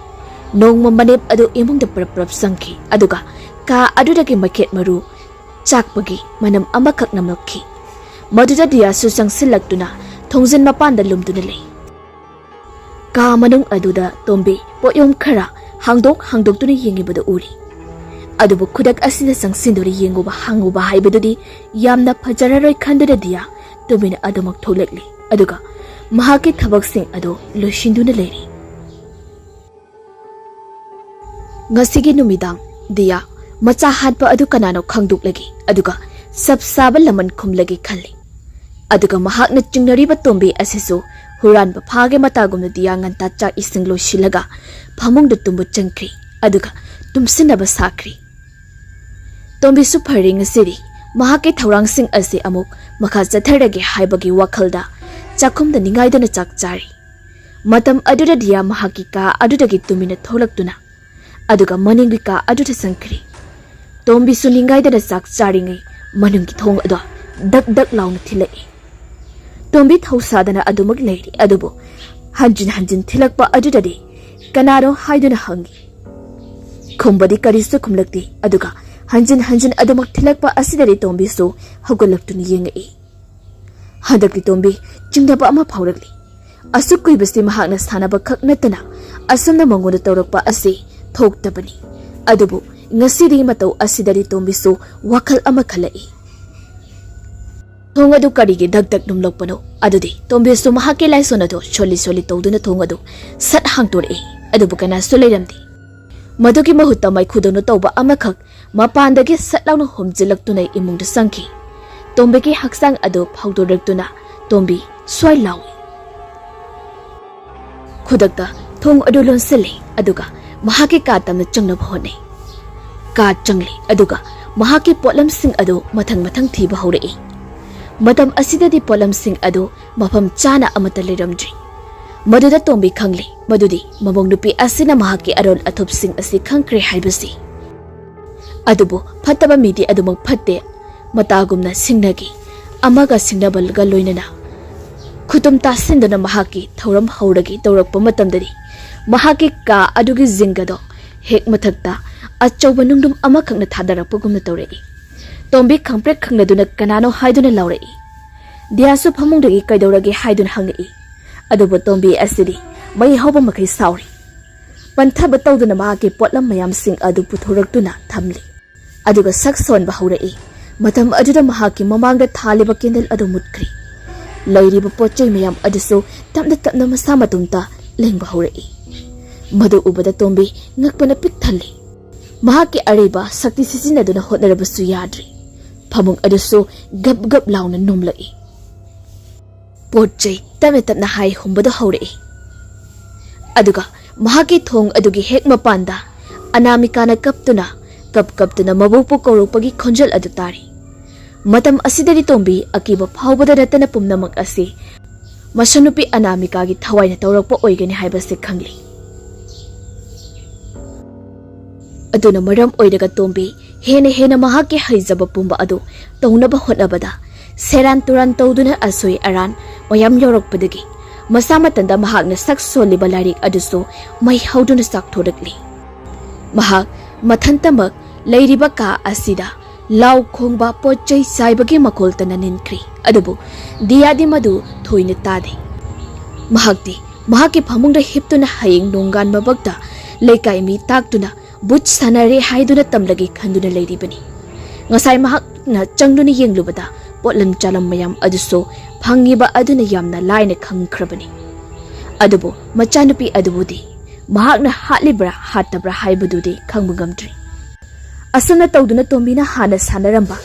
ꯅꯣꯡꯃ ꯃꯅꯦꯝ ꯑꯗꯨ ꯏꯃꯨꯡꯗ ꯄꯔꯞ ꯄꯔꯞ ꯆꯪꯈꯤ, ꯑꯗꯨꯒ ꯀꯥ ꯑꯗꯨꯗꯒꯤ ꯃꯩꯈꯦꯠ ꯃꯔꯨ ꯆꯥꯛꯄꯒꯤ ꯃꯅꯝ ꯑꯃꯈꯛ ꯅꯝꯂꯛꯈꯤ꯫ ꯃꯗꯨꯗ ꯗꯤꯌꯥꯁꯨ ꯆꯪꯁꯤꯜꯂꯛꯇꯨꯅ ꯊꯣꯡꯖꯤꯟ ꯃꯄꯥꯟꯗ ꯂꯨꯝꯗꯨꯅ ꯂꯩ꯫ ꯀꯥ ꯃꯅꯨꯡ ꯑꯗꯨꯗ ꯇꯣꯝꯕꯤ ꯄꯣꯠꯌꯣꯝ ꯈꯔ ꯍꯥꯡꯗꯣꯛ ꯍꯥꯡꯗꯣꯛꯇꯨꯅ ꯌꯦꯡꯉꯤꯕꯗꯨ ꯎꯔꯤ꯫ ꯑꯗꯨꯕꯨ ꯈꯨꯗꯛ ꯑꯁꯤꯗ ꯆꯪꯁꯤꯟꯗꯨꯅ ꯌꯦꯡꯉꯨꯕ ꯍꯥꯡꯉꯨꯕ ꯍꯥꯏꯕꯗꯨꯗꯤ ꯌꯥꯝꯅ ꯐꯖꯔꯔꯣꯏ ꯈꯟꯗꯨꯅ ꯗꯤꯌꯥ ꯇꯨꯃꯤꯟꯅ ꯑꯗꯨꯃꯛ ꯊꯣꯛꯂꯛꯂꯤ, ꯑꯗꯨꯒ ꯃꯍꯥꯛꯀꯤ ꯊꯕꯛꯁꯤꯡ ꯑꯗꯨ ꯂꯣꯏꯁꯤꯟꯗꯨꯅ ꯂꯩꯔꯤ꯫ ꯉꯁꯤꯒꯤ ꯅꯨꯃꯤꯗꯥꯡ ꯗꯤꯌꯥ ꯃꯆꯥ ꯍꯥꯠꯄ ꯑꯗꯨ ꯀꯅꯥꯅꯣ ꯈꯪꯗꯣꯛꯂꯒꯦ, ꯑꯗꯨꯒ ꯆꯞ ꯆꯥꯕ ꯂꯃꯟ ꯈꯨꯝꯂꯒꯦ ꯈꯜꯂꯤ꯫ ꯑꯗꯨꯒ ꯃꯍꯥꯛꯅ ꯆꯤꯡꯅꯔꯤꯕ ꯇꯣꯝꯕꯤ ꯑꯁꯤꯁꯨ ꯍꯨꯔꯥꯟꯕ ꯐꯥꯒꯦ ꯃꯇꯥꯒꯨꯝꯅ ꯗꯤꯌꯥ ꯉꯟꯇꯥ ꯆꯥꯛ ꯏꯁꯤꯡ ꯂꯣꯏꯁꯤꯜꯂꯒ ꯐꯃꯨꯡꯗ ꯇꯨꯝꯕ ꯆꯪꯈ꯭ꯔꯤ, ꯑꯗꯨꯒ ꯇꯨꯝꯁꯤꯟꯅꯕ ꯁꯥꯈ꯭ꯔꯤ꯫ ꯇꯣꯝꯕꯤꯁꯨ ꯐꯔꯦ ꯉꯁꯤꯗꯤ꯫ ꯃꯍꯥꯛꯀꯤ ꯊꯧꯔꯥꯡꯁꯤꯡ ꯑꯁꯤ ꯑꯃꯨꯛ ꯃꯈꯥ ꯆꯠꯊꯔꯒꯦ ꯍꯥꯏꯕꯒꯤ ꯋꯥꯈꯜꯗ ꯆꯥꯛꯈꯨꯝꯗ ꯅꯤꯡꯉꯥꯏꯗꯨꯅ ꯆꯥꯛ ꯆꯥꯔꯤ꯫ ꯃꯇꯝ ꯑꯗꯨꯗ ꯗꯤꯌꯥ ꯃꯍꯥꯛꯀꯤ ꯀꯥ ꯑꯗꯨꯗꯒꯤ ꯇꯨꯃꯤꯟꯅ ꯊꯣꯛꯂꯛꯇꯨꯅ, ꯑꯗꯨꯒ ꯃꯅꯤꯡꯒꯤ ꯀꯥ ꯑꯗꯨꯗ ꯆꯪꯈ꯭ꯔꯤ꯫ ꯇꯣꯝꯕꯤꯁꯨ ꯅꯤꯡꯉꯥꯏꯗꯅ ꯆꯥꯛ ꯆꯥꯔꯤꯉꯩ ꯃꯅꯨꯡꯒꯤ ꯊꯣꯡ ꯑꯗꯣ ꯗꯛ ꯗꯛ ꯂꯥꯎꯅ ꯊꯤꯜꯂꯛꯏ꯫ ꯇꯣꯝꯕꯤ ꯊꯧꯁꯥꯗꯅ ꯑꯗꯨꯃꯛ ꯂꯩꯔꯤ, ꯑꯗꯨꯕꯨ ꯍꯟꯖꯤꯟ ꯍꯟꯖꯤꯟ ꯊꯤꯜꯂꯛꯄ ꯑꯗꯨꯗꯗꯤ ꯀꯅꯥꯅꯣ ꯍꯥꯏꯗꯨꯅ ꯍꯪꯉꯤ꯫ ꯈꯨꯝꯕꯗꯤ ꯀꯔꯤꯁꯨ ꯈꯨꯝꯂꯛꯇꯦ, ꯑꯗꯨꯒ ꯍꯟꯖꯤꯟ ꯍꯟꯖꯤꯟ ꯑꯗꯨꯃꯛ ꯊꯤꯜꯂꯛꯄ ꯑꯁꯤꯗꯗꯤ ꯇꯣꯝꯕꯤꯁꯨ ꯍꯧꯒꯠꯂꯛꯇꯨꯅ ꯌꯦꯡꯉꯛꯏ꯫ ꯍꯟꯗꯛꯇꯤ ꯇꯣꯝꯕꯤ ꯆꯤꯡꯅꯕ ꯑꯃ ꯐꯥꯎꯔꯛꯂꯤ꯫ ꯑꯁꯨꯛ ꯀꯨꯏꯕꯁꯤ ꯃꯍꯥꯛꯅ ꯁꯥꯟꯅꯕ ꯈꯛ ꯅꯠꯇꯅ ꯑꯁꯨꯝꯅ ꯃꯉꯣꯟꯗ ꯇꯧꯔꯛꯄ ꯑꯁꯤ ꯊꯣꯛꯇꯕꯅꯤ꯫ ꯑꯗꯨꯕꯨ ꯉꯁꯤꯗꯤ ꯃꯇꯧ ꯑꯁꯤꯗꯗꯤ ꯇꯣꯝꯕꯤꯁꯨ ꯋꯥꯈꯜ ꯑꯃ ꯈꯜꯂꯛꯏ꯫ ꯊꯣꯡ ꯑꯗꯨ ꯀꯔꯤꯒꯤ ꯗꯛ ꯗꯛ ꯅꯨꯝꯂꯛꯄꯅꯣ? ꯑꯗꯨꯗꯤ ꯇꯣꯝꯕꯤꯁꯨ ꯃꯍꯥꯛꯀꯤ ꯂꯥꯏꯁꯣꯟ ꯑꯗꯨ ꯁꯣꯜꯂꯤ ꯁꯣꯜꯂꯤ ꯇꯧꯗꯨꯅ ꯊꯣꯡ ꯑꯗꯨ ꯁꯠ ꯍꯥꯡꯇꯣꯔꯛꯏ꯫ ꯑꯗꯨꯕꯨ ꯀꯅꯥꯁꯨ ꯂꯩꯔꯝꯗꯦ꯫ ꯃꯗꯨꯒꯤ ꯃꯍꯨꯠꯇ ꯃꯩꯈꯨꯗꯧꯅ ꯇꯧꯕ ꯑꯃꯈꯛ ꯃꯄꯥꯟꯗꯒꯤ ꯁꯠ ꯂꯥꯎꯅ ꯍꯨꯝꯖꯤꯜꯂꯛꯇꯨꯅ ꯏꯃꯨꯡꯗ ꯆꯪꯈꯤ꯫ ꯇꯣꯝꯕꯤꯒꯤ ꯍꯛꯆꯥꯡ ꯑꯗꯨ ꯐꯧꯗꯣꯔꯛꯇꯨꯅ ꯇꯣꯝꯕꯤ ꯁ꯭ꯋꯥꯏ ꯂꯥꯎꯏ꯫ ꯈꯨꯗꯛꯇ ꯊꯣꯡ ꯑꯗꯨ ꯂꯣꯟꯁꯤꯜꯂꯤ, ꯑꯗꯨꯒ ꯃꯍꯥꯛꯀꯤ ꯀꯥ ꯇꯝꯅ ꯆꯪꯅꯕ ꯍꯣꯠꯅꯩ꯫ ꯀꯥ ꯆꯪꯂꯤ, ꯑꯗꯨꯒ ꯃꯍꯥꯛꯀꯤ ꯄꯣꯠꯂꯝꯁꯤꯡ ꯑꯗꯨ ꯃꯊꯪ ꯃꯊꯪ ꯊꯤꯕ ꯍꯧꯔꯛꯏ꯫ ꯃꯇꯝ ꯑꯁꯤꯗꯗꯤ ꯄꯣꯠꯂꯝꯁꯤꯡ ꯑꯗꯨ ꯃꯐꯝ ꯆꯥꯅ ꯑꯃꯠꯇ ꯂꯩꯔꯝꯗ꯭ꯔꯤ꯫ ꯃꯗꯨꯗ ꯇꯣꯝꯕꯤ ꯈꯪꯂꯤ ꯃꯗꯨꯗꯤ ꯃꯃꯧ ꯅꯨꯄꯤ ꯑꯁꯤꯅ ꯃꯍꯥꯛꯀꯤ ꯑꯔꯣꯜ ꯑꯊꯨꯞꯁꯤꯡ ꯑꯁꯤ ꯈꯪꯈ꯭ꯔꯦ ꯍꯥꯏꯕꯁꯤ꯫ ꯑꯗꯨꯕꯨ ꯐꯠꯇꯕ ꯃꯤꯗꯤ ꯑꯗꯨꯃꯛ ꯐꯠꯇꯦ꯫ ꯃꯇꯥꯒꯨꯝꯅ ꯁꯤꯡꯅꯈꯤ꯫ ꯑꯃꯒ ꯁꯤꯡꯅꯕꯒ ꯂꯣꯏꯅꯅ ꯈꯨꯇꯨꯝ ꯇꯥꯁꯤꯟꯗꯨꯅ ꯃꯍꯥꯛꯀꯤ ꯊꯧꯔꯝ ꯍꯧꯔꯒꯦ ꯇꯧꯔꯛꯄ ꯃꯇꯝꯗꯗꯤ ꯃꯍꯥꯛꯀꯤ ꯀꯥ ꯑꯗꯨꯒꯤ ꯖꯤꯡꯒꯗꯣ ꯍꯦꯛ ꯃꯊꯛꯇ ꯑꯆꯧꯕ ꯅꯨꯡꯗꯨꯝ ꯑꯃꯈꯛꯅ ꯊꯥꯗꯔꯛꯄꯒꯨꯝꯅ ꯇꯧꯔꯛꯏ꯫ ꯇꯣꯝꯕꯤ ꯈꯪꯄ꯭ꯔꯦꯛ ꯈꯪꯅꯗꯨꯅ ꯀꯅꯥꯅꯣ ꯍꯥꯏꯗꯨꯅ ꯂꯥꯎꯔꯛꯏ꯫ ꯗꯤꯌꯥꯁꯨ ꯐꯃꯨꯡꯗꯒꯤ ꯀꯩꯗꯧꯔꯒꯦ ꯍꯥꯏꯗꯨꯅ ꯍꯪꯉꯛꯏ꯫ ꯑꯗꯨꯕꯨ ꯇꯣꯝꯕꯤ ꯑꯁꯤꯗꯤ ꯃꯩ ꯍꯧꯕ ꯃꯈꯩ ꯁꯥꯎꯔꯤ꯫ ꯄꯟꯊꯕ ꯇꯧꯗꯨꯅ ꯃꯍꯥꯛꯀꯤ ꯄꯣꯠꯂꯝ ꯃꯌꯥꯝꯁꯤꯡ ꯑꯗꯨ ꯄꯨꯊꯣꯔꯛꯇꯨꯅ ꯊꯝꯂꯤ꯫ ꯑꯗꯨꯒ ꯁꯛ ꯁꯣꯟꯕ ꯍꯧꯔꯛꯏ꯫ ꯃꯇꯝ ꯑꯗꯨꯗ ꯃꯍꯥꯛꯀꯤ ꯃꯃꯥꯡꯗ ꯊꯥꯜꯂꯤꯕ ꯀꯦꯟꯗꯜ ꯑꯗꯨ ꯃꯨꯠꯈ꯭ꯔꯦ꯫ ꯂꯩꯔꯤꯕ ꯄꯣꯠ ꯆꯩ ꯃꯌꯥꯝ ꯑꯗꯨꯁꯨ ꯇꯞꯅ ꯇꯞꯅ ꯃꯁꯥ ꯃꯇꯣꯝꯇ ꯂꯦꯡꯕ ꯍꯧꯔꯛꯏ꯫ ꯃꯗꯨ ꯎꯕꯗ ꯇꯣꯝꯕꯤ ꯉꯛꯄꯅ ꯄꯤꯛ ꯊꯜꯂꯤ꯫ ꯃꯍꯥꯛꯀꯤ ꯑꯔꯩꯕ ꯁꯛꯇꯤ ꯁꯤꯖꯤꯟꯅꯗꯨꯅ ꯍꯣꯠꯅꯔꯕꯁꯨ ꯌꯥꯗ꯭ꯔꯦ꯫ ꯐꯃꯨꯡ ꯑꯗꯨꯁꯨ ꯒꯞ ꯒꯞ ꯂꯥꯎꯅ ꯅꯣꯝꯂꯛꯏ꯫ ꯄꯣꯠ ꯆꯩ ꯇꯞꯅ ꯇꯞꯅ ꯍꯥꯏ ꯍꯨꯝꯕꯗꯨ ꯍꯧꯔꯛꯏ꯫ ꯑꯗꯨꯒ ꯃꯍꯥꯛꯀꯤ ꯊꯣꯡ ꯑꯗꯨꯒꯤ ꯍꯦꯛ ꯃꯄꯥꯟꯗ ꯑꯅꯥꯃꯤꯀꯥꯅ ꯀꯞꯇꯨꯅ, ꯀꯞ ꯀꯞꯇꯨꯅ ꯃꯕꯨꯛꯄꯨ ꯀꯧꯔꯛꯄꯒꯤ ꯈꯣꯟꯖꯦꯜ ꯑꯗꯨ ꯇꯥꯔꯤ꯫ ꯃꯇꯝ ꯑꯁꯤꯗꯗꯤ ꯇꯣꯝꯕꯤ ꯑꯀꯤꯕ ꯐꯥꯎꯕꯗ ꯅꯠꯇꯅ ꯄꯨꯝꯅꯃꯛ ꯑꯁꯤ ꯃꯆꯟꯅꯨꯄꯤ ꯑꯅꯥꯃꯤꯀꯥꯒꯤ ꯊꯋꯥꯏꯅ ꯇꯧꯔꯛꯄ ꯑꯣꯏꯒꯅꯤ ꯍꯥꯏꯕꯁꯤ ꯈꯪꯂꯤ꯫ ꯑꯗꯨꯅ ꯃꯔꯝ ꯑꯣꯏꯔꯒ ꯇꯣꯝꯕꯤ ꯍꯦꯟꯅ ꯍꯦꯟꯅ ꯃꯍꯥꯛꯀꯤ ꯍꯩꯖꯕ ꯄꯨꯝꯕ ꯑꯗꯨ ꯇꯧꯅꯕ ꯍꯣꯠꯅꯕꯗ ꯁꯦꯔꯥꯟ ꯇꯨꯔꯥꯟ ꯇꯧꯗꯨꯅ ꯑꯁꯣꯏ ꯑꯔꯥꯟ ꯃꯌꯥꯝ ꯌꯥꯎꯔꯛꯄꯗꯒꯤ ꯃꯁꯥ ꯃꯊꯟꯇ ꯃꯍꯥꯛꯅ ꯁꯛ ꯁꯣꯜꯂꯤꯕ ꯂꯥꯏꯔꯤꯛ ꯑꯗꯨꯁꯨ ꯃꯩ ꯍꯧꯗꯨꯅ ꯆꯥꯛꯊꯣꯔꯛꯂꯤ꯫ ꯃꯍꯥꯛ ꯃꯊꯟꯇꯃꯛ ꯂꯩꯔꯤꯕ ꯀꯥ ꯑꯁꯤꯗ ꯂꯥꯎ ꯈꯣꯡꯕ, ꯄꯣꯠ ꯆꯩ ꯆꯥꯏꯕꯒꯤ ꯃꯈꯣꯜꯇꯅ ꯅꯤꯟꯈ꯭ꯔꯤ꯫ ꯑꯗꯨꯕꯨ ꯗꯤꯌꯥꯗꯤ ꯃꯗꯨ ꯊꯣꯏꯅ ꯇꯥꯗꯦ꯫ ꯃꯍꯥꯛꯇꯤ ꯃꯍꯥꯛꯀꯤ ꯐꯃꯨꯡꯗ ꯍꯤꯞꯇꯨꯅ ꯍꯌꯦꯡ ꯅꯣꯡꯒꯥꯟꯕꯃꯛꯇ ꯂꯩꯀꯥꯏ ꯃꯤ ꯇꯥꯛꯇꯨꯅ ꯕꯨꯠ ꯁꯥꯟꯅꯔꯦ ꯍꯥꯏꯗꯨꯅ ꯇꯝꯂꯒꯦ ꯈꯟꯗꯨꯅ ꯂꯩꯔꯤꯕꯅꯤ꯫ ꯉꯁꯥꯏ ꯃꯍꯥꯛꯅ ꯆꯪꯗꯨꯅ ꯌꯦꯡꯂꯨꯕꯗ ꯄꯣꯠꯂꯝ ꯆꯥꯂꯝ ꯃꯌꯥꯝ ꯑꯗꯨꯁꯨ ꯐꯪꯉꯤꯕ ꯑꯗꯨꯅ ꯌꯥꯝꯅ ꯂꯥꯏꯅ ꯈꯪꯈ꯭ꯔꯕꯅꯤ꯫ ꯑꯗꯨꯕꯨ ꯃꯆꯥꯅꯨꯄꯤ ꯑꯗꯨꯕꯨꯗꯤ ꯃꯍꯥꯛꯅ ꯍꯥꯠꯂꯤꯕ꯭ꯔꯥ ꯍꯥꯠꯇꯕ꯭ꯔꯥ ꯍꯥꯏꯕꯗꯨꯗꯤ ꯈꯪꯕ ꯉꯝꯗ꯭ꯔꯤ꯫ ꯑꯁꯨꯝꯅ ꯇꯧꯗꯨꯅ ꯇꯣꯝꯕꯤꯅ ꯍꯥꯟꯅ ꯁꯥꯟꯅꯔꯝꯕ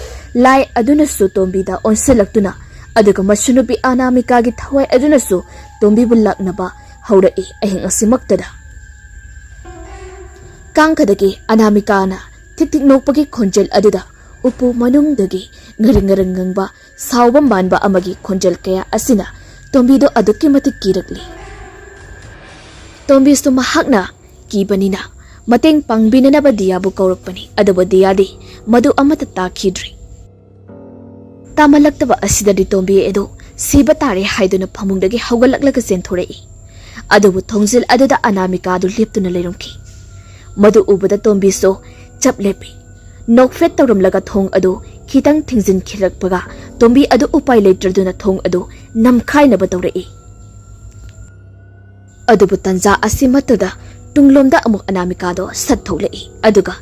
ꯂꯥꯏ ꯑꯗꯨꯅꯁꯨ ꯇꯣꯝꯕꯤꯗ ꯑꯣꯟꯁꯤꯜꯂꯛꯇꯨꯅ, ꯑꯗꯨꯒ ꯃꯁꯨ ꯅꯨꯄꯤ ꯑꯅꯥꯃꯤꯀꯥꯒꯤ ꯊꯋꯥꯏ ꯑꯗꯨꯅꯁꯨ ꯇꯣꯝꯕꯤꯕꯨ ꯂꯥꯛꯅꯕ ꯍꯧꯔꯛꯏ꯫ ꯑꯍꯤꯡ ꯑꯁꯤꯃꯛꯇꯗ ꯀꯥꯡꯈꯗꯒꯤ ꯑꯅꯥꯃꯤꯀꯥꯅ ꯊꯤꯛ ꯊꯤꯛ ꯅꯣꯛꯄꯒꯤ ꯈꯣꯟꯖꯦꯜ ꯑꯗꯨꯗ ꯎꯄꯨ ꯃꯅꯨꯡꯗꯒꯤ ꯉꯔꯪ ꯉꯔꯪ ꯉꯪꯕ ꯁꯥꯎꯕ ꯃꯥꯟꯕ ꯑꯃꯒꯤ ꯈꯣꯟꯖꯦꯜ ꯀꯌꯥ ꯑꯁꯤꯅ ꯇꯣꯝꯕꯤꯗꯣ ꯑꯗꯨꯛꯀꯤ ꯃꯇꯤꯛ ꯀꯤꯔꯛꯂꯤ꯫ ꯇꯣꯝꯕꯤꯁꯨ ꯃꯍꯥꯛꯅ ꯀꯤꯕꯅꯤꯅ ꯃꯇꯦꯡ ꯄꯥꯡꯕꯤꯅꯅꯕ ꯗꯤꯌꯥꯕꯨ ꯀꯧꯔꯛꯄꯅꯤ, ꯑꯗꯨꯕꯨ ꯗꯤꯌꯥꯗꯤ ꯃꯗꯨ ꯑꯃꯠꯇ ꯇꯥꯈꯤꯗ꯭ꯔꯤ꯫ ꯇꯥꯃꯜꯂꯛꯇꯕ ꯑꯁꯤꯗꯗꯤ ꯇꯣꯝꯕꯤ ꯑꯗꯨ ꯁꯤꯕ ꯇꯥꯔꯦ ꯍꯥꯏꯗꯨꯅ ꯐꯃꯨꯡꯗꯒꯤ ꯍꯧꯒꯠꯂꯛꯂꯒ ꯆꯦꯟꯊꯣꯔꯛꯏ꯫ ꯑꯗꯨꯕꯨ ꯊꯣꯡꯖꯤꯜ ꯑꯗꯨꯗ ꯑꯅꯥꯃꯤꯀꯥ ꯑꯗꯨ ꯂꯦꯞꯇꯨꯅ ꯂꯩꯔꯝꯈꯤ꯫ ꯃꯗꯨ ꯎꯕꯗ ꯇꯣꯝꯕꯤꯁꯨ ꯆꯞ ꯂꯦꯞꯄꯤ꯫ ꯅꯣꯛꯐꯦꯠ ꯇꯧꯔꯝꯂꯒ ꯊꯣꯡ ꯑꯗꯨ ꯈꯤꯇꯪ ꯊꯤꯡꯖꯤꯟꯈꯤꯔꯛꯄꯒ ꯇꯣꯝꯕꯤ ꯑꯗꯨ ꯎꯄꯥꯏ ꯂꯩꯇ꯭ꯔꯗꯨꯅ ꯊꯣꯡ ꯑꯗꯨ ꯅꯝꯈꯥꯏꯅꯕ ꯇꯧꯔꯛꯏ꯫ ꯑꯗꯨꯕꯨ ꯇꯟꯖꯥ ꯑꯁꯤꯃꯠꯇꯗ ꯇꯨꯡꯂꯣꯝꯗ ꯑꯃꯨꯛ ꯑꯅꯥꯃꯤꯀꯥꯗꯣ ꯁꯠ ꯊꯣꯛꯂꯛꯏ, ꯑꯗꯨꯒ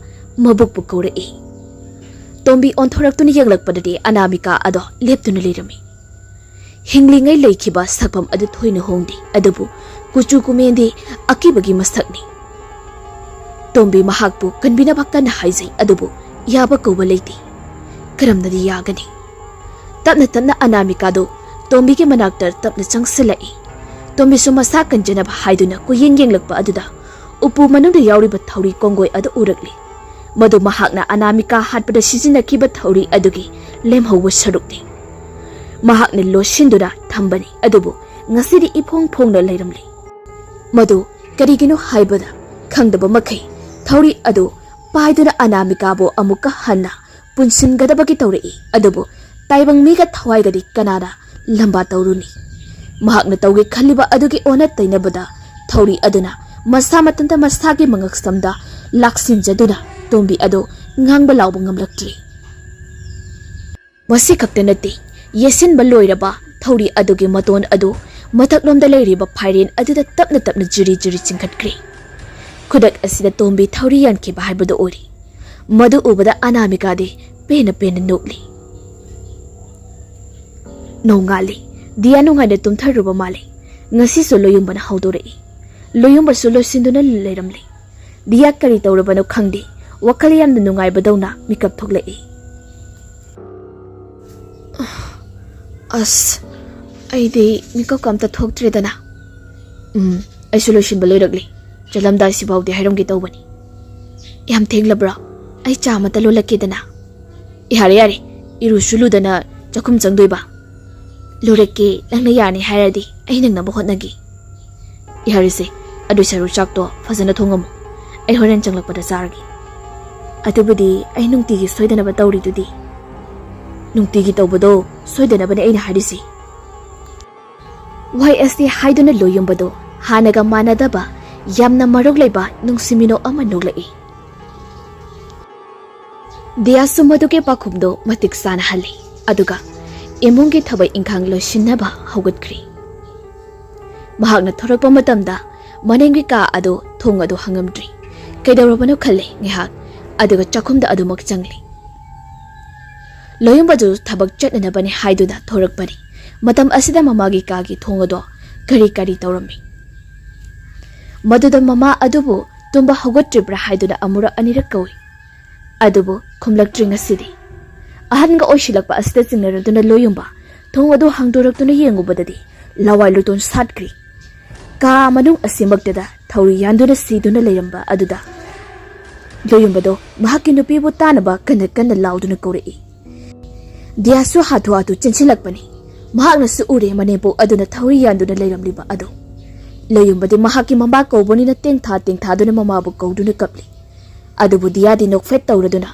ꯃꯕꯨꯛꯄꯨ ꯀꯧꯔꯛꯏ꯫ ꯇꯣꯝꯕꯤ ꯑꯣꯟꯊꯣꯔꯛꯇꯨꯅ ꯌꯦꯡꯂꯛꯄꯗꯗꯤ ꯑꯅꯥꯃꯤꯀꯥ ꯑꯗꯣ ꯂꯦꯞꯇꯨꯅ ꯂꯩꯔꯝꯃꯤ꯫ ꯍꯤꯡꯂꯤꯉꯩ ꯂꯩꯈꯤꯕ ꯁꯛꯐꯝ ꯑꯗꯨ ꯊꯣꯏꯅ ꯍꯣꯡꯗꯦ, ꯑꯗꯨꯕꯨ ꯀꯨꯆꯨ ꯀꯨꯃꯦꯟꯗꯤ ꯑꯀꯤꯕꯒꯤ ꯃꯁꯛꯅꯤ꯫ ꯇꯣꯝꯕꯤ ꯃꯍꯥꯛꯄꯨ ꯀꯟꯕꯤꯅꯕ ꯀꯟꯅ ꯍꯥꯏꯖꯩ, ꯑꯗꯨꯕꯨ ꯌꯥꯕ ꯀꯧꯕ ꯂꯩꯇꯦ꯫ ꯀꯔꯝꯅꯗꯤ ꯌꯥꯒꯅꯤ? ꯇꯞꯅ ꯇꯞꯅ ꯑꯅꯥꯃꯤꯀꯥꯗꯨ ꯇꯣꯝꯕꯤꯒꯤ ꯃꯅꯥꯛꯇ ꯇꯞꯅ ꯆꯪꯁꯤꯜꯂꯛꯏ꯫ ꯇꯣꯝꯕꯤꯁꯨ ꯃꯁꯥ ꯀꯟꯖꯅꯕ ꯍꯥꯏꯗꯨꯅ ꯀꯨꯌꯦꯡ ꯌꯦꯡꯂꯛꯄ ꯑꯗꯨꯗ ꯎꯄꯨ ꯃꯅꯨꯡꯗ ꯌꯥꯎꯔꯤꯕ ꯊꯧꯔꯤ ꯀꯣꯡꯒꯣꯏ ꯑꯗꯨ ꯎꯔꯛꯂꯤ꯫ ꯃꯗꯨ ꯃꯍꯥꯛꯅ ꯑꯅꯥꯃꯤꯀꯥ ꯍꯥꯠꯄꯗ ꯁꯤꯖꯤꯟꯅꯈꯤꯕ ꯊꯧꯔꯤ ꯑꯗꯨꯒꯤ ꯂꯦꯝꯍꯧꯕ ꯁꯔꯨꯛꯅꯤ꯫ ꯃꯍꯥꯛꯅ ꯂꯣꯠꯁꯤꯟꯗꯨꯅ ꯊꯝꯕꯅꯤ, ꯑꯗꯨꯕꯨ ꯉꯁꯤꯗꯤ ꯏꯐꯣꯡ ꯐꯣꯡꯅ ꯂꯩꯔꯝꯂꯤ꯫ ꯃꯗꯨ ꯀꯔꯤꯒꯤꯅꯣ ꯍꯥꯏꯕꯗ, ꯈꯪꯗꯕ ꯃꯈꯩ ꯊꯧꯔꯤ ꯑꯗꯨ ꯄꯥꯏꯗꯨꯅ ꯑꯅꯥꯃꯤꯀꯥꯕꯨ ꯑꯃꯨꯛꯀ ꯍꯟꯅ ꯄꯨꯟꯁꯤꯟꯒꯗꯕꯒꯤ ꯇꯧꯔꯛꯏ꯫ ꯑꯗꯨꯕꯨ ꯇꯥꯏꯕꯪ ꯃꯤꯒ ꯊꯋꯥꯏꯒꯗꯤ ꯀꯅꯥꯅ ꯂꯝꯕꯥ ꯇꯧꯔꯨꯅꯤ? ꯃꯍꯥꯛꯅ ꯇꯧꯒꯦ ꯈꯜꯂꯤꯕ ꯑꯗꯨꯒꯤ ꯑꯣꯟꯅ ꯇꯩꯅꯕꯗ ꯊꯧꯔꯤ ꯑꯗꯨꯅ ꯃꯁꯥ ꯃꯊꯟꯇ ꯃꯁꯥꯒꯤ ꯃꯉꯛꯁꯝꯗ ꯂꯥꯛꯁꯤꯟꯖꯗꯨꯅ ꯇꯣꯝꯕꯤ ꯑꯗꯨ ꯉꯥꯡꯕ ꯂꯥꯎꯕ ꯉꯝꯂꯛꯇ꯭ꯔꯤ꯫ ꯃꯁꯤ ꯈꯛꯇ ꯅꯠꯇꯦ, ꯌꯦꯠꯁꯤꯟꯕ ꯂꯣꯏꯔꯕ ꯊꯧꯔꯤ ꯑꯗꯨꯒꯤ ꯃꯇꯣꯟ ꯑꯗꯨ ꯃꯊꯛꯂꯣꯝꯗ ꯂꯩꯔꯤꯕ ꯐꯥꯏꯔꯦꯟ ꯑꯗꯨꯗ ꯇꯞꯅ ꯇꯞꯅ ꯖꯤꯔꯤ ꯖꯤꯔꯤ ꯆꯤꯡꯈꯠꯈ꯭ꯔꯦ꯫ ꯈꯨꯗꯛ ꯑꯁꯤꯗ ꯇꯣꯝꯕꯤ ꯊꯧꯔꯤ ꯌꯥꯟꯈꯤꯕ ꯍꯥꯏꯕꯗꯨ ꯑꯣꯏꯔꯦ꯫ ꯃꯗꯨ ꯎꯕꯗ ꯑꯅꯥꯃꯤꯀꯥꯗꯤ ꯄꯦꯟꯅ ꯄꯦꯟꯅ ꯅꯣꯛꯂꯤ꯫ ꯅꯣꯡꯉꯥꯜꯂꯤ꯫ ꯗꯤꯌꯥ ꯅꯨꯡꯉꯥꯏꯅ ꯇꯨꯝꯊꯔꯨꯕ ꯃꯥꯜꯂꯤ꯫ ꯉꯁꯤꯁꯨ ꯂꯣꯌꯨꯝꯕꯅ ꯍꯧꯗꯣꯔꯛꯏ꯫ ꯂꯣꯌꯨꯝꯕꯁꯨ ꯂꯣꯏꯁꯤꯟꯗꯨꯅ ꯂꯩꯔꯝꯂꯤ꯫ ꯗꯤꯌꯥ ꯀꯔꯤ ꯇꯧꯔꯕꯅꯣ ꯈꯪꯗꯦ, ꯋꯥꯈꯜ ꯌꯥꯝꯅ ꯅꯨꯡꯉꯥꯏꯕꯗꯧꯅ ꯃꯤꯀꯞ ꯊꯣꯛꯂꯛꯏ꯫ ꯑꯁ, ꯑꯩꯗꯤ ꯃꯤꯀꯞꯀ ꯑꯝꯇ ꯊꯣꯛꯇ꯭ꯔꯦꯗꯅ꯫ ꯎꯝ, ꯑꯩꯁꯨ ꯂꯣꯏꯁꯤꯟꯕ ꯂꯣꯏꯔꯛꯂꯦ꯫ ꯆꯠꯂꯝꯗꯥꯏꯁꯤꯐꯥꯎꯗꯤ ꯍꯥꯏꯔꯝꯒꯦ ꯇꯧꯕꯅꯤ꯫ ꯌꯥꯝ ꯊꯦꯡꯂꯕ꯭ꯔꯣ? ꯑꯩ ꯆꯥ ꯑꯃꯇ ꯂꯣꯜꯂꯛꯀꯦꯗꯅ꯫ ꯌꯥꯔꯦ, ꯌꯥꯔꯦ, ꯏꯔꯨꯁꯨ ꯂꯨꯗꯅ ꯆꯥꯛꯈꯨꯝ ꯆꯪꯗꯣꯏꯕ? ꯂꯨꯔꯛꯀꯦ, ꯅꯪꯅ ꯌꯥꯅꯤ ꯍꯥꯏꯔꯗꯤ ꯑꯩ ꯅꯪꯅꯕ ꯍꯣꯠꯅꯒꯦ꯫ ꯌꯥꯔꯦꯁꯦ, ꯑꯗꯨ ꯁꯔꯨ ꯆꯥꯛꯇꯣ ꯐꯖꯅ ꯊꯣꯡꯉꯝꯃꯨ, ꯑꯩ ꯍꯣꯔꯦꯟ ꯆꯪꯂꯛꯄꯗ ꯆꯥꯔꯒꯦ꯫ ꯑꯗꯨꯕꯨꯗꯤ ꯑꯩ ꯅꯨꯡꯇꯤꯒꯤ ꯁꯣꯏꯗꯅꯕ ꯇꯧꯔꯤꯗꯨꯗꯤ꯫ ꯅꯨꯡꯇꯤꯒꯤ ꯇꯧꯕꯗꯣ ꯁꯣꯏꯗꯅꯕꯅꯦ ꯑꯩꯅ ꯍꯥꯏꯔꯤꯁꯦ꯫ ꯋꯥꯏ ꯑꯦꯁ ꯇꯤ ꯍꯥꯏꯗꯨꯅ ꯂꯣꯏꯌꯨꯝꯕꯗꯣ ꯍꯥꯟꯅꯒ ꯃꯥꯟꯅꯗꯕ, ꯌꯥꯝꯅ ꯃꯔꯧ ꯂꯩꯕ ꯅꯨꯡꯁꯤ ꯃꯤꯅꯣꯛ ꯑꯃ ꯅꯣꯛꯂꯛꯏ꯫ ꯗꯤꯌꯥꯁꯨ ꯃꯗꯨꯒꯤ ꯄꯥꯎꯈꯨꯝꯗꯨ ꯃꯇꯤꯛ ꯆꯥꯅ ꯍꯜꯂꯤ, ꯑꯗꯨꯒ ꯏꯃꯨꯡꯒꯤ ꯊꯕꯛ ꯏꯪꯈꯥꯡ ꯂꯣꯏꯁꯤꯟꯅꯕ ꯍꯧꯒꯠꯈ꯭ꯔꯤ꯫ ꯃꯍꯥꯛꯅ ꯊꯣꯔꯛꯄ ꯃꯇꯝꯗ ꯃꯅꯤꯡꯒꯤ ꯀꯥ ꯑꯗꯨ, ꯊꯣꯡ ꯑꯗꯨ ꯍꯥꯡꯉꯝꯗ꯭ꯔꯤ꯫ ꯀꯩꯗꯧꯔꯕꯅꯣ ꯈꯜꯂꯦ ꯉꯥꯏꯍꯥꯛ, ꯑꯗꯨꯒ ꯆꯥꯛꯈꯨꯝꯗ ꯑꯗꯨꯃꯛ ꯆꯪꯂꯤ꯫ ꯂꯣꯌꯨꯝꯕꯗꯨ ꯊꯕꯛ ꯆꯠꯅꯅꯕꯅꯤ ꯍꯥꯏꯗꯨꯅ ꯊꯣꯔꯛꯄꯅꯤ꯫ ꯃꯇꯝ ꯑꯁꯤꯗ ꯃꯃꯥꯒꯤ ꯀꯥꯒꯤ ꯊꯣꯡ ꯑꯗꯣ ꯀꯔꯤ ꯀꯔꯤ ꯇꯧꯔꯝꯃꯤ? ꯃꯗꯨꯗ ꯃꯃꯥ ꯑꯗꯨꯕꯨ ꯇꯨꯝꯕ ꯍꯧꯒꯠꯇ꯭ꯔꯤꯕ꯭ꯔꯥ ꯍꯥꯏꯗꯨꯅ ꯑꯃꯨꯔꯛ ꯑꯅꯤꯔꯛ ꯀꯧꯏ꯫ ꯑꯗꯨꯕꯨ ꯈꯨꯝꯂꯛꯇ꯭ꯔꯤ ꯉꯁꯤꯗꯤ꯫ ꯑꯍꯟꯒ ꯑꯣꯏꯁꯤꯜꯂꯛꯄ ꯑꯁꯤꯗ ꯆꯤꯡꯅꯔꯗꯨꯅ ꯂꯣꯌꯨꯝꯕ ꯊꯣꯡ ꯑꯗꯨ ꯍꯥꯡꯗꯣꯔꯛꯇꯨꯅ ꯌꯦꯡꯉꯨꯕꯗꯗꯤ ꯂꯋꯥꯏ ꯂꯨꯇꯣꯟ ꯁꯥꯠꯈ꯭ꯔꯤ꯫ ꯀꯥ ꯃꯅꯨꯡ ꯑꯁꯤꯃꯛꯇꯗ ꯊꯧꯔꯤ ꯌꯥꯟꯗꯨꯅ ꯁꯤꯗꯨꯅ ꯂꯩꯔꯝꯕ ꯑꯗꯨꯗ ꯂꯣꯌꯨꯝꯕꯗꯣ ꯃꯍꯥꯛꯀꯤ ꯅꯨꯄꯤꯕꯨ ꯇꯥꯅꯕ ꯀꯟꯅ ꯀꯟꯅ ꯂꯥꯎꯗꯨꯅ ꯀꯧꯔꯛꯏ꯫ ꯗꯤꯌꯥꯁꯨ ꯍꯥꯊꯨ ꯍꯥꯊꯨ ꯆꯦꯟꯁꯤꯜꯂꯛꯄꯅꯤ꯫ ꯃꯍꯥꯛꯅꯁꯨ ꯎꯔꯦ ꯃꯅꯦꯝꯄꯣꯛ ꯑꯗꯨꯅ ꯊꯧꯔꯤ ꯌꯥꯟꯗꯨꯅ ꯂꯩꯔꯝꯂꯤꯕ ꯑꯗꯨ꯫ ꯂꯣꯌꯨꯝꯕꯗꯤ ꯃꯍꯥꯛꯀꯤ ꯃꯃꯥ ꯀꯧꯕꯅꯤꯅ ꯇꯦꯡꯊꯥ ꯇꯦꯡꯊꯥꯗꯨꯅ ꯃꯃꯥꯕꯨ ꯀꯧꯗꯨꯅ ꯀꯞꯂꯤ꯫ ꯑꯗꯨꯕꯨ ꯗꯤꯌꯥꯗꯤ ꯅꯣꯛꯐꯦꯠ ꯇꯧꯔꯗꯨꯅ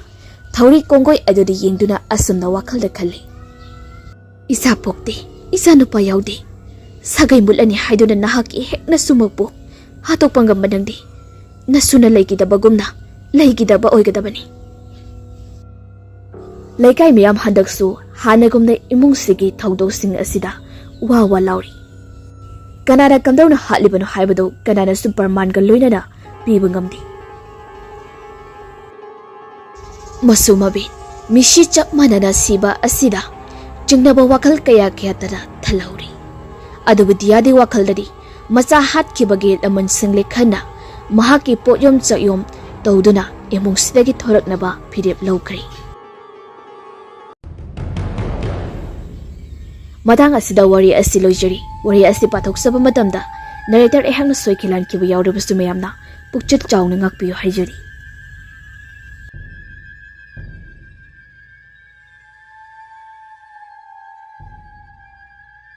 ꯊꯧꯔꯤ ꯀꯣꯡꯒꯣꯏ ꯑꯗꯨꯗ ꯌꯦꯡꯗꯨꯅ ꯑꯁꯨꯝꯅ ꯋꯥꯈꯜꯗ ꯈꯜꯂꯤ꯫ "ꯏꯆꯥ ꯄꯣꯛꯇꯦ, ꯏꯆꯥ ꯅꯨꯄꯥ ꯌꯥꯎꯗꯦ꯫ ꯁꯥꯒꯩ ꯃꯨꯠꯂꯅꯤ ꯍꯥꯏꯗꯨꯅ ꯅꯍꯥꯛꯀꯤ ꯍꯦꯛ ꯅꯁꯨꯃꯛꯄꯨ ꯍꯥꯠꯇꯣꯛꯄ ꯉꯝꯕ ꯅꯪꯗꯤ ꯅꯁꯨꯅ ꯂꯩꯈꯤꯗꯕꯒꯨꯝꯅ ꯂꯩꯈꯤꯗꯕ ꯑꯣꯏꯒꯗꯕꯅꯤ꯫ ꯂꯩꯀꯥꯏ ꯃꯤꯌꯥꯝ ꯍꯟꯗꯛꯁꯨ ꯍꯥꯟꯅꯒꯨꯝꯅ ꯏꯃꯨꯡꯁꯤꯒꯤ ꯊꯧꯗꯣꯛꯁꯤꯡ ꯑꯁꯤꯗ ꯋꯥ ꯋꯥ ꯂꯥꯎꯔꯤ꯫ ꯀꯅꯥꯅ ꯀꯝꯗꯧꯅ ꯍꯥꯠꯂꯤꯕꯅꯣ ꯍꯥꯏꯕꯗꯨ ꯀꯅꯥꯅꯁꯨ ꯄ꯭ꯔꯃꯥꯟꯒ ꯂꯣꯏꯅꯅ ꯄꯤꯕ ꯉꯝꯗꯦ꯫ ꯃꯁꯨ ꯃꯕꯦꯟ ꯃꯤꯁꯤ ꯆꯞ ꯃꯥꯟꯅꯅ ꯁꯤꯕ ꯑꯁꯤꯗ ꯆꯤꯡꯅꯕ ꯋꯥꯈꯜ ꯀꯌꯥ ꯀꯌꯥꯇꯅ ꯊꯜꯍꯧꯔꯤ꯫ ꯑꯗꯨꯕꯨ ꯗꯤꯌꯥꯗꯤ ꯋꯥꯈꯜꯗꯗꯤ ꯃꯆꯥ ꯍꯥꯠꯈꯤꯕꯒꯤ ꯂꯃꯟ ꯁꯤꯡꯂꯦꯛ ꯈꯟꯅ ꯃꯍꯥꯛꯀꯤ ꯄꯣꯠꯌꯣꯝ ꯆꯥꯛꯌꯣꯝ ꯇꯧꯗꯨꯅ ꯏꯃꯨꯡꯁꯤꯗꯒꯤ ꯊꯣꯔꯛꯅꯕ ꯐꯤꯔꯦꯞ ꯂꯧꯈ꯭ꯔꯦ꯫ ꯃꯇꯥꯡ ꯑꯁꯤꯗ ꯋꯥꯔꯤ ꯑꯁꯤ ꯂꯣꯏꯖꯔꯤ꯫ ꯋꯥꯔꯤ ꯑꯁꯤ ꯄꯥꯊꯣꯛꯆꯕ ꯃꯇꯝꯗ ꯅꯔꯦꯇꯔ ꯑꯩꯍꯥꯛꯅ ꯁꯣꯏꯈꯤ ꯂꯥꯟꯈꯤꯕ ꯌꯥꯎꯔꯕꯁꯨ ꯃꯌꯥꯝꯅ ꯄꯨꯛꯆꯦꯜ ꯆꯥꯎꯅ ꯉꯥꯛꯄꯤꯌꯨ ꯍꯥꯏꯖꯔꯤ꯫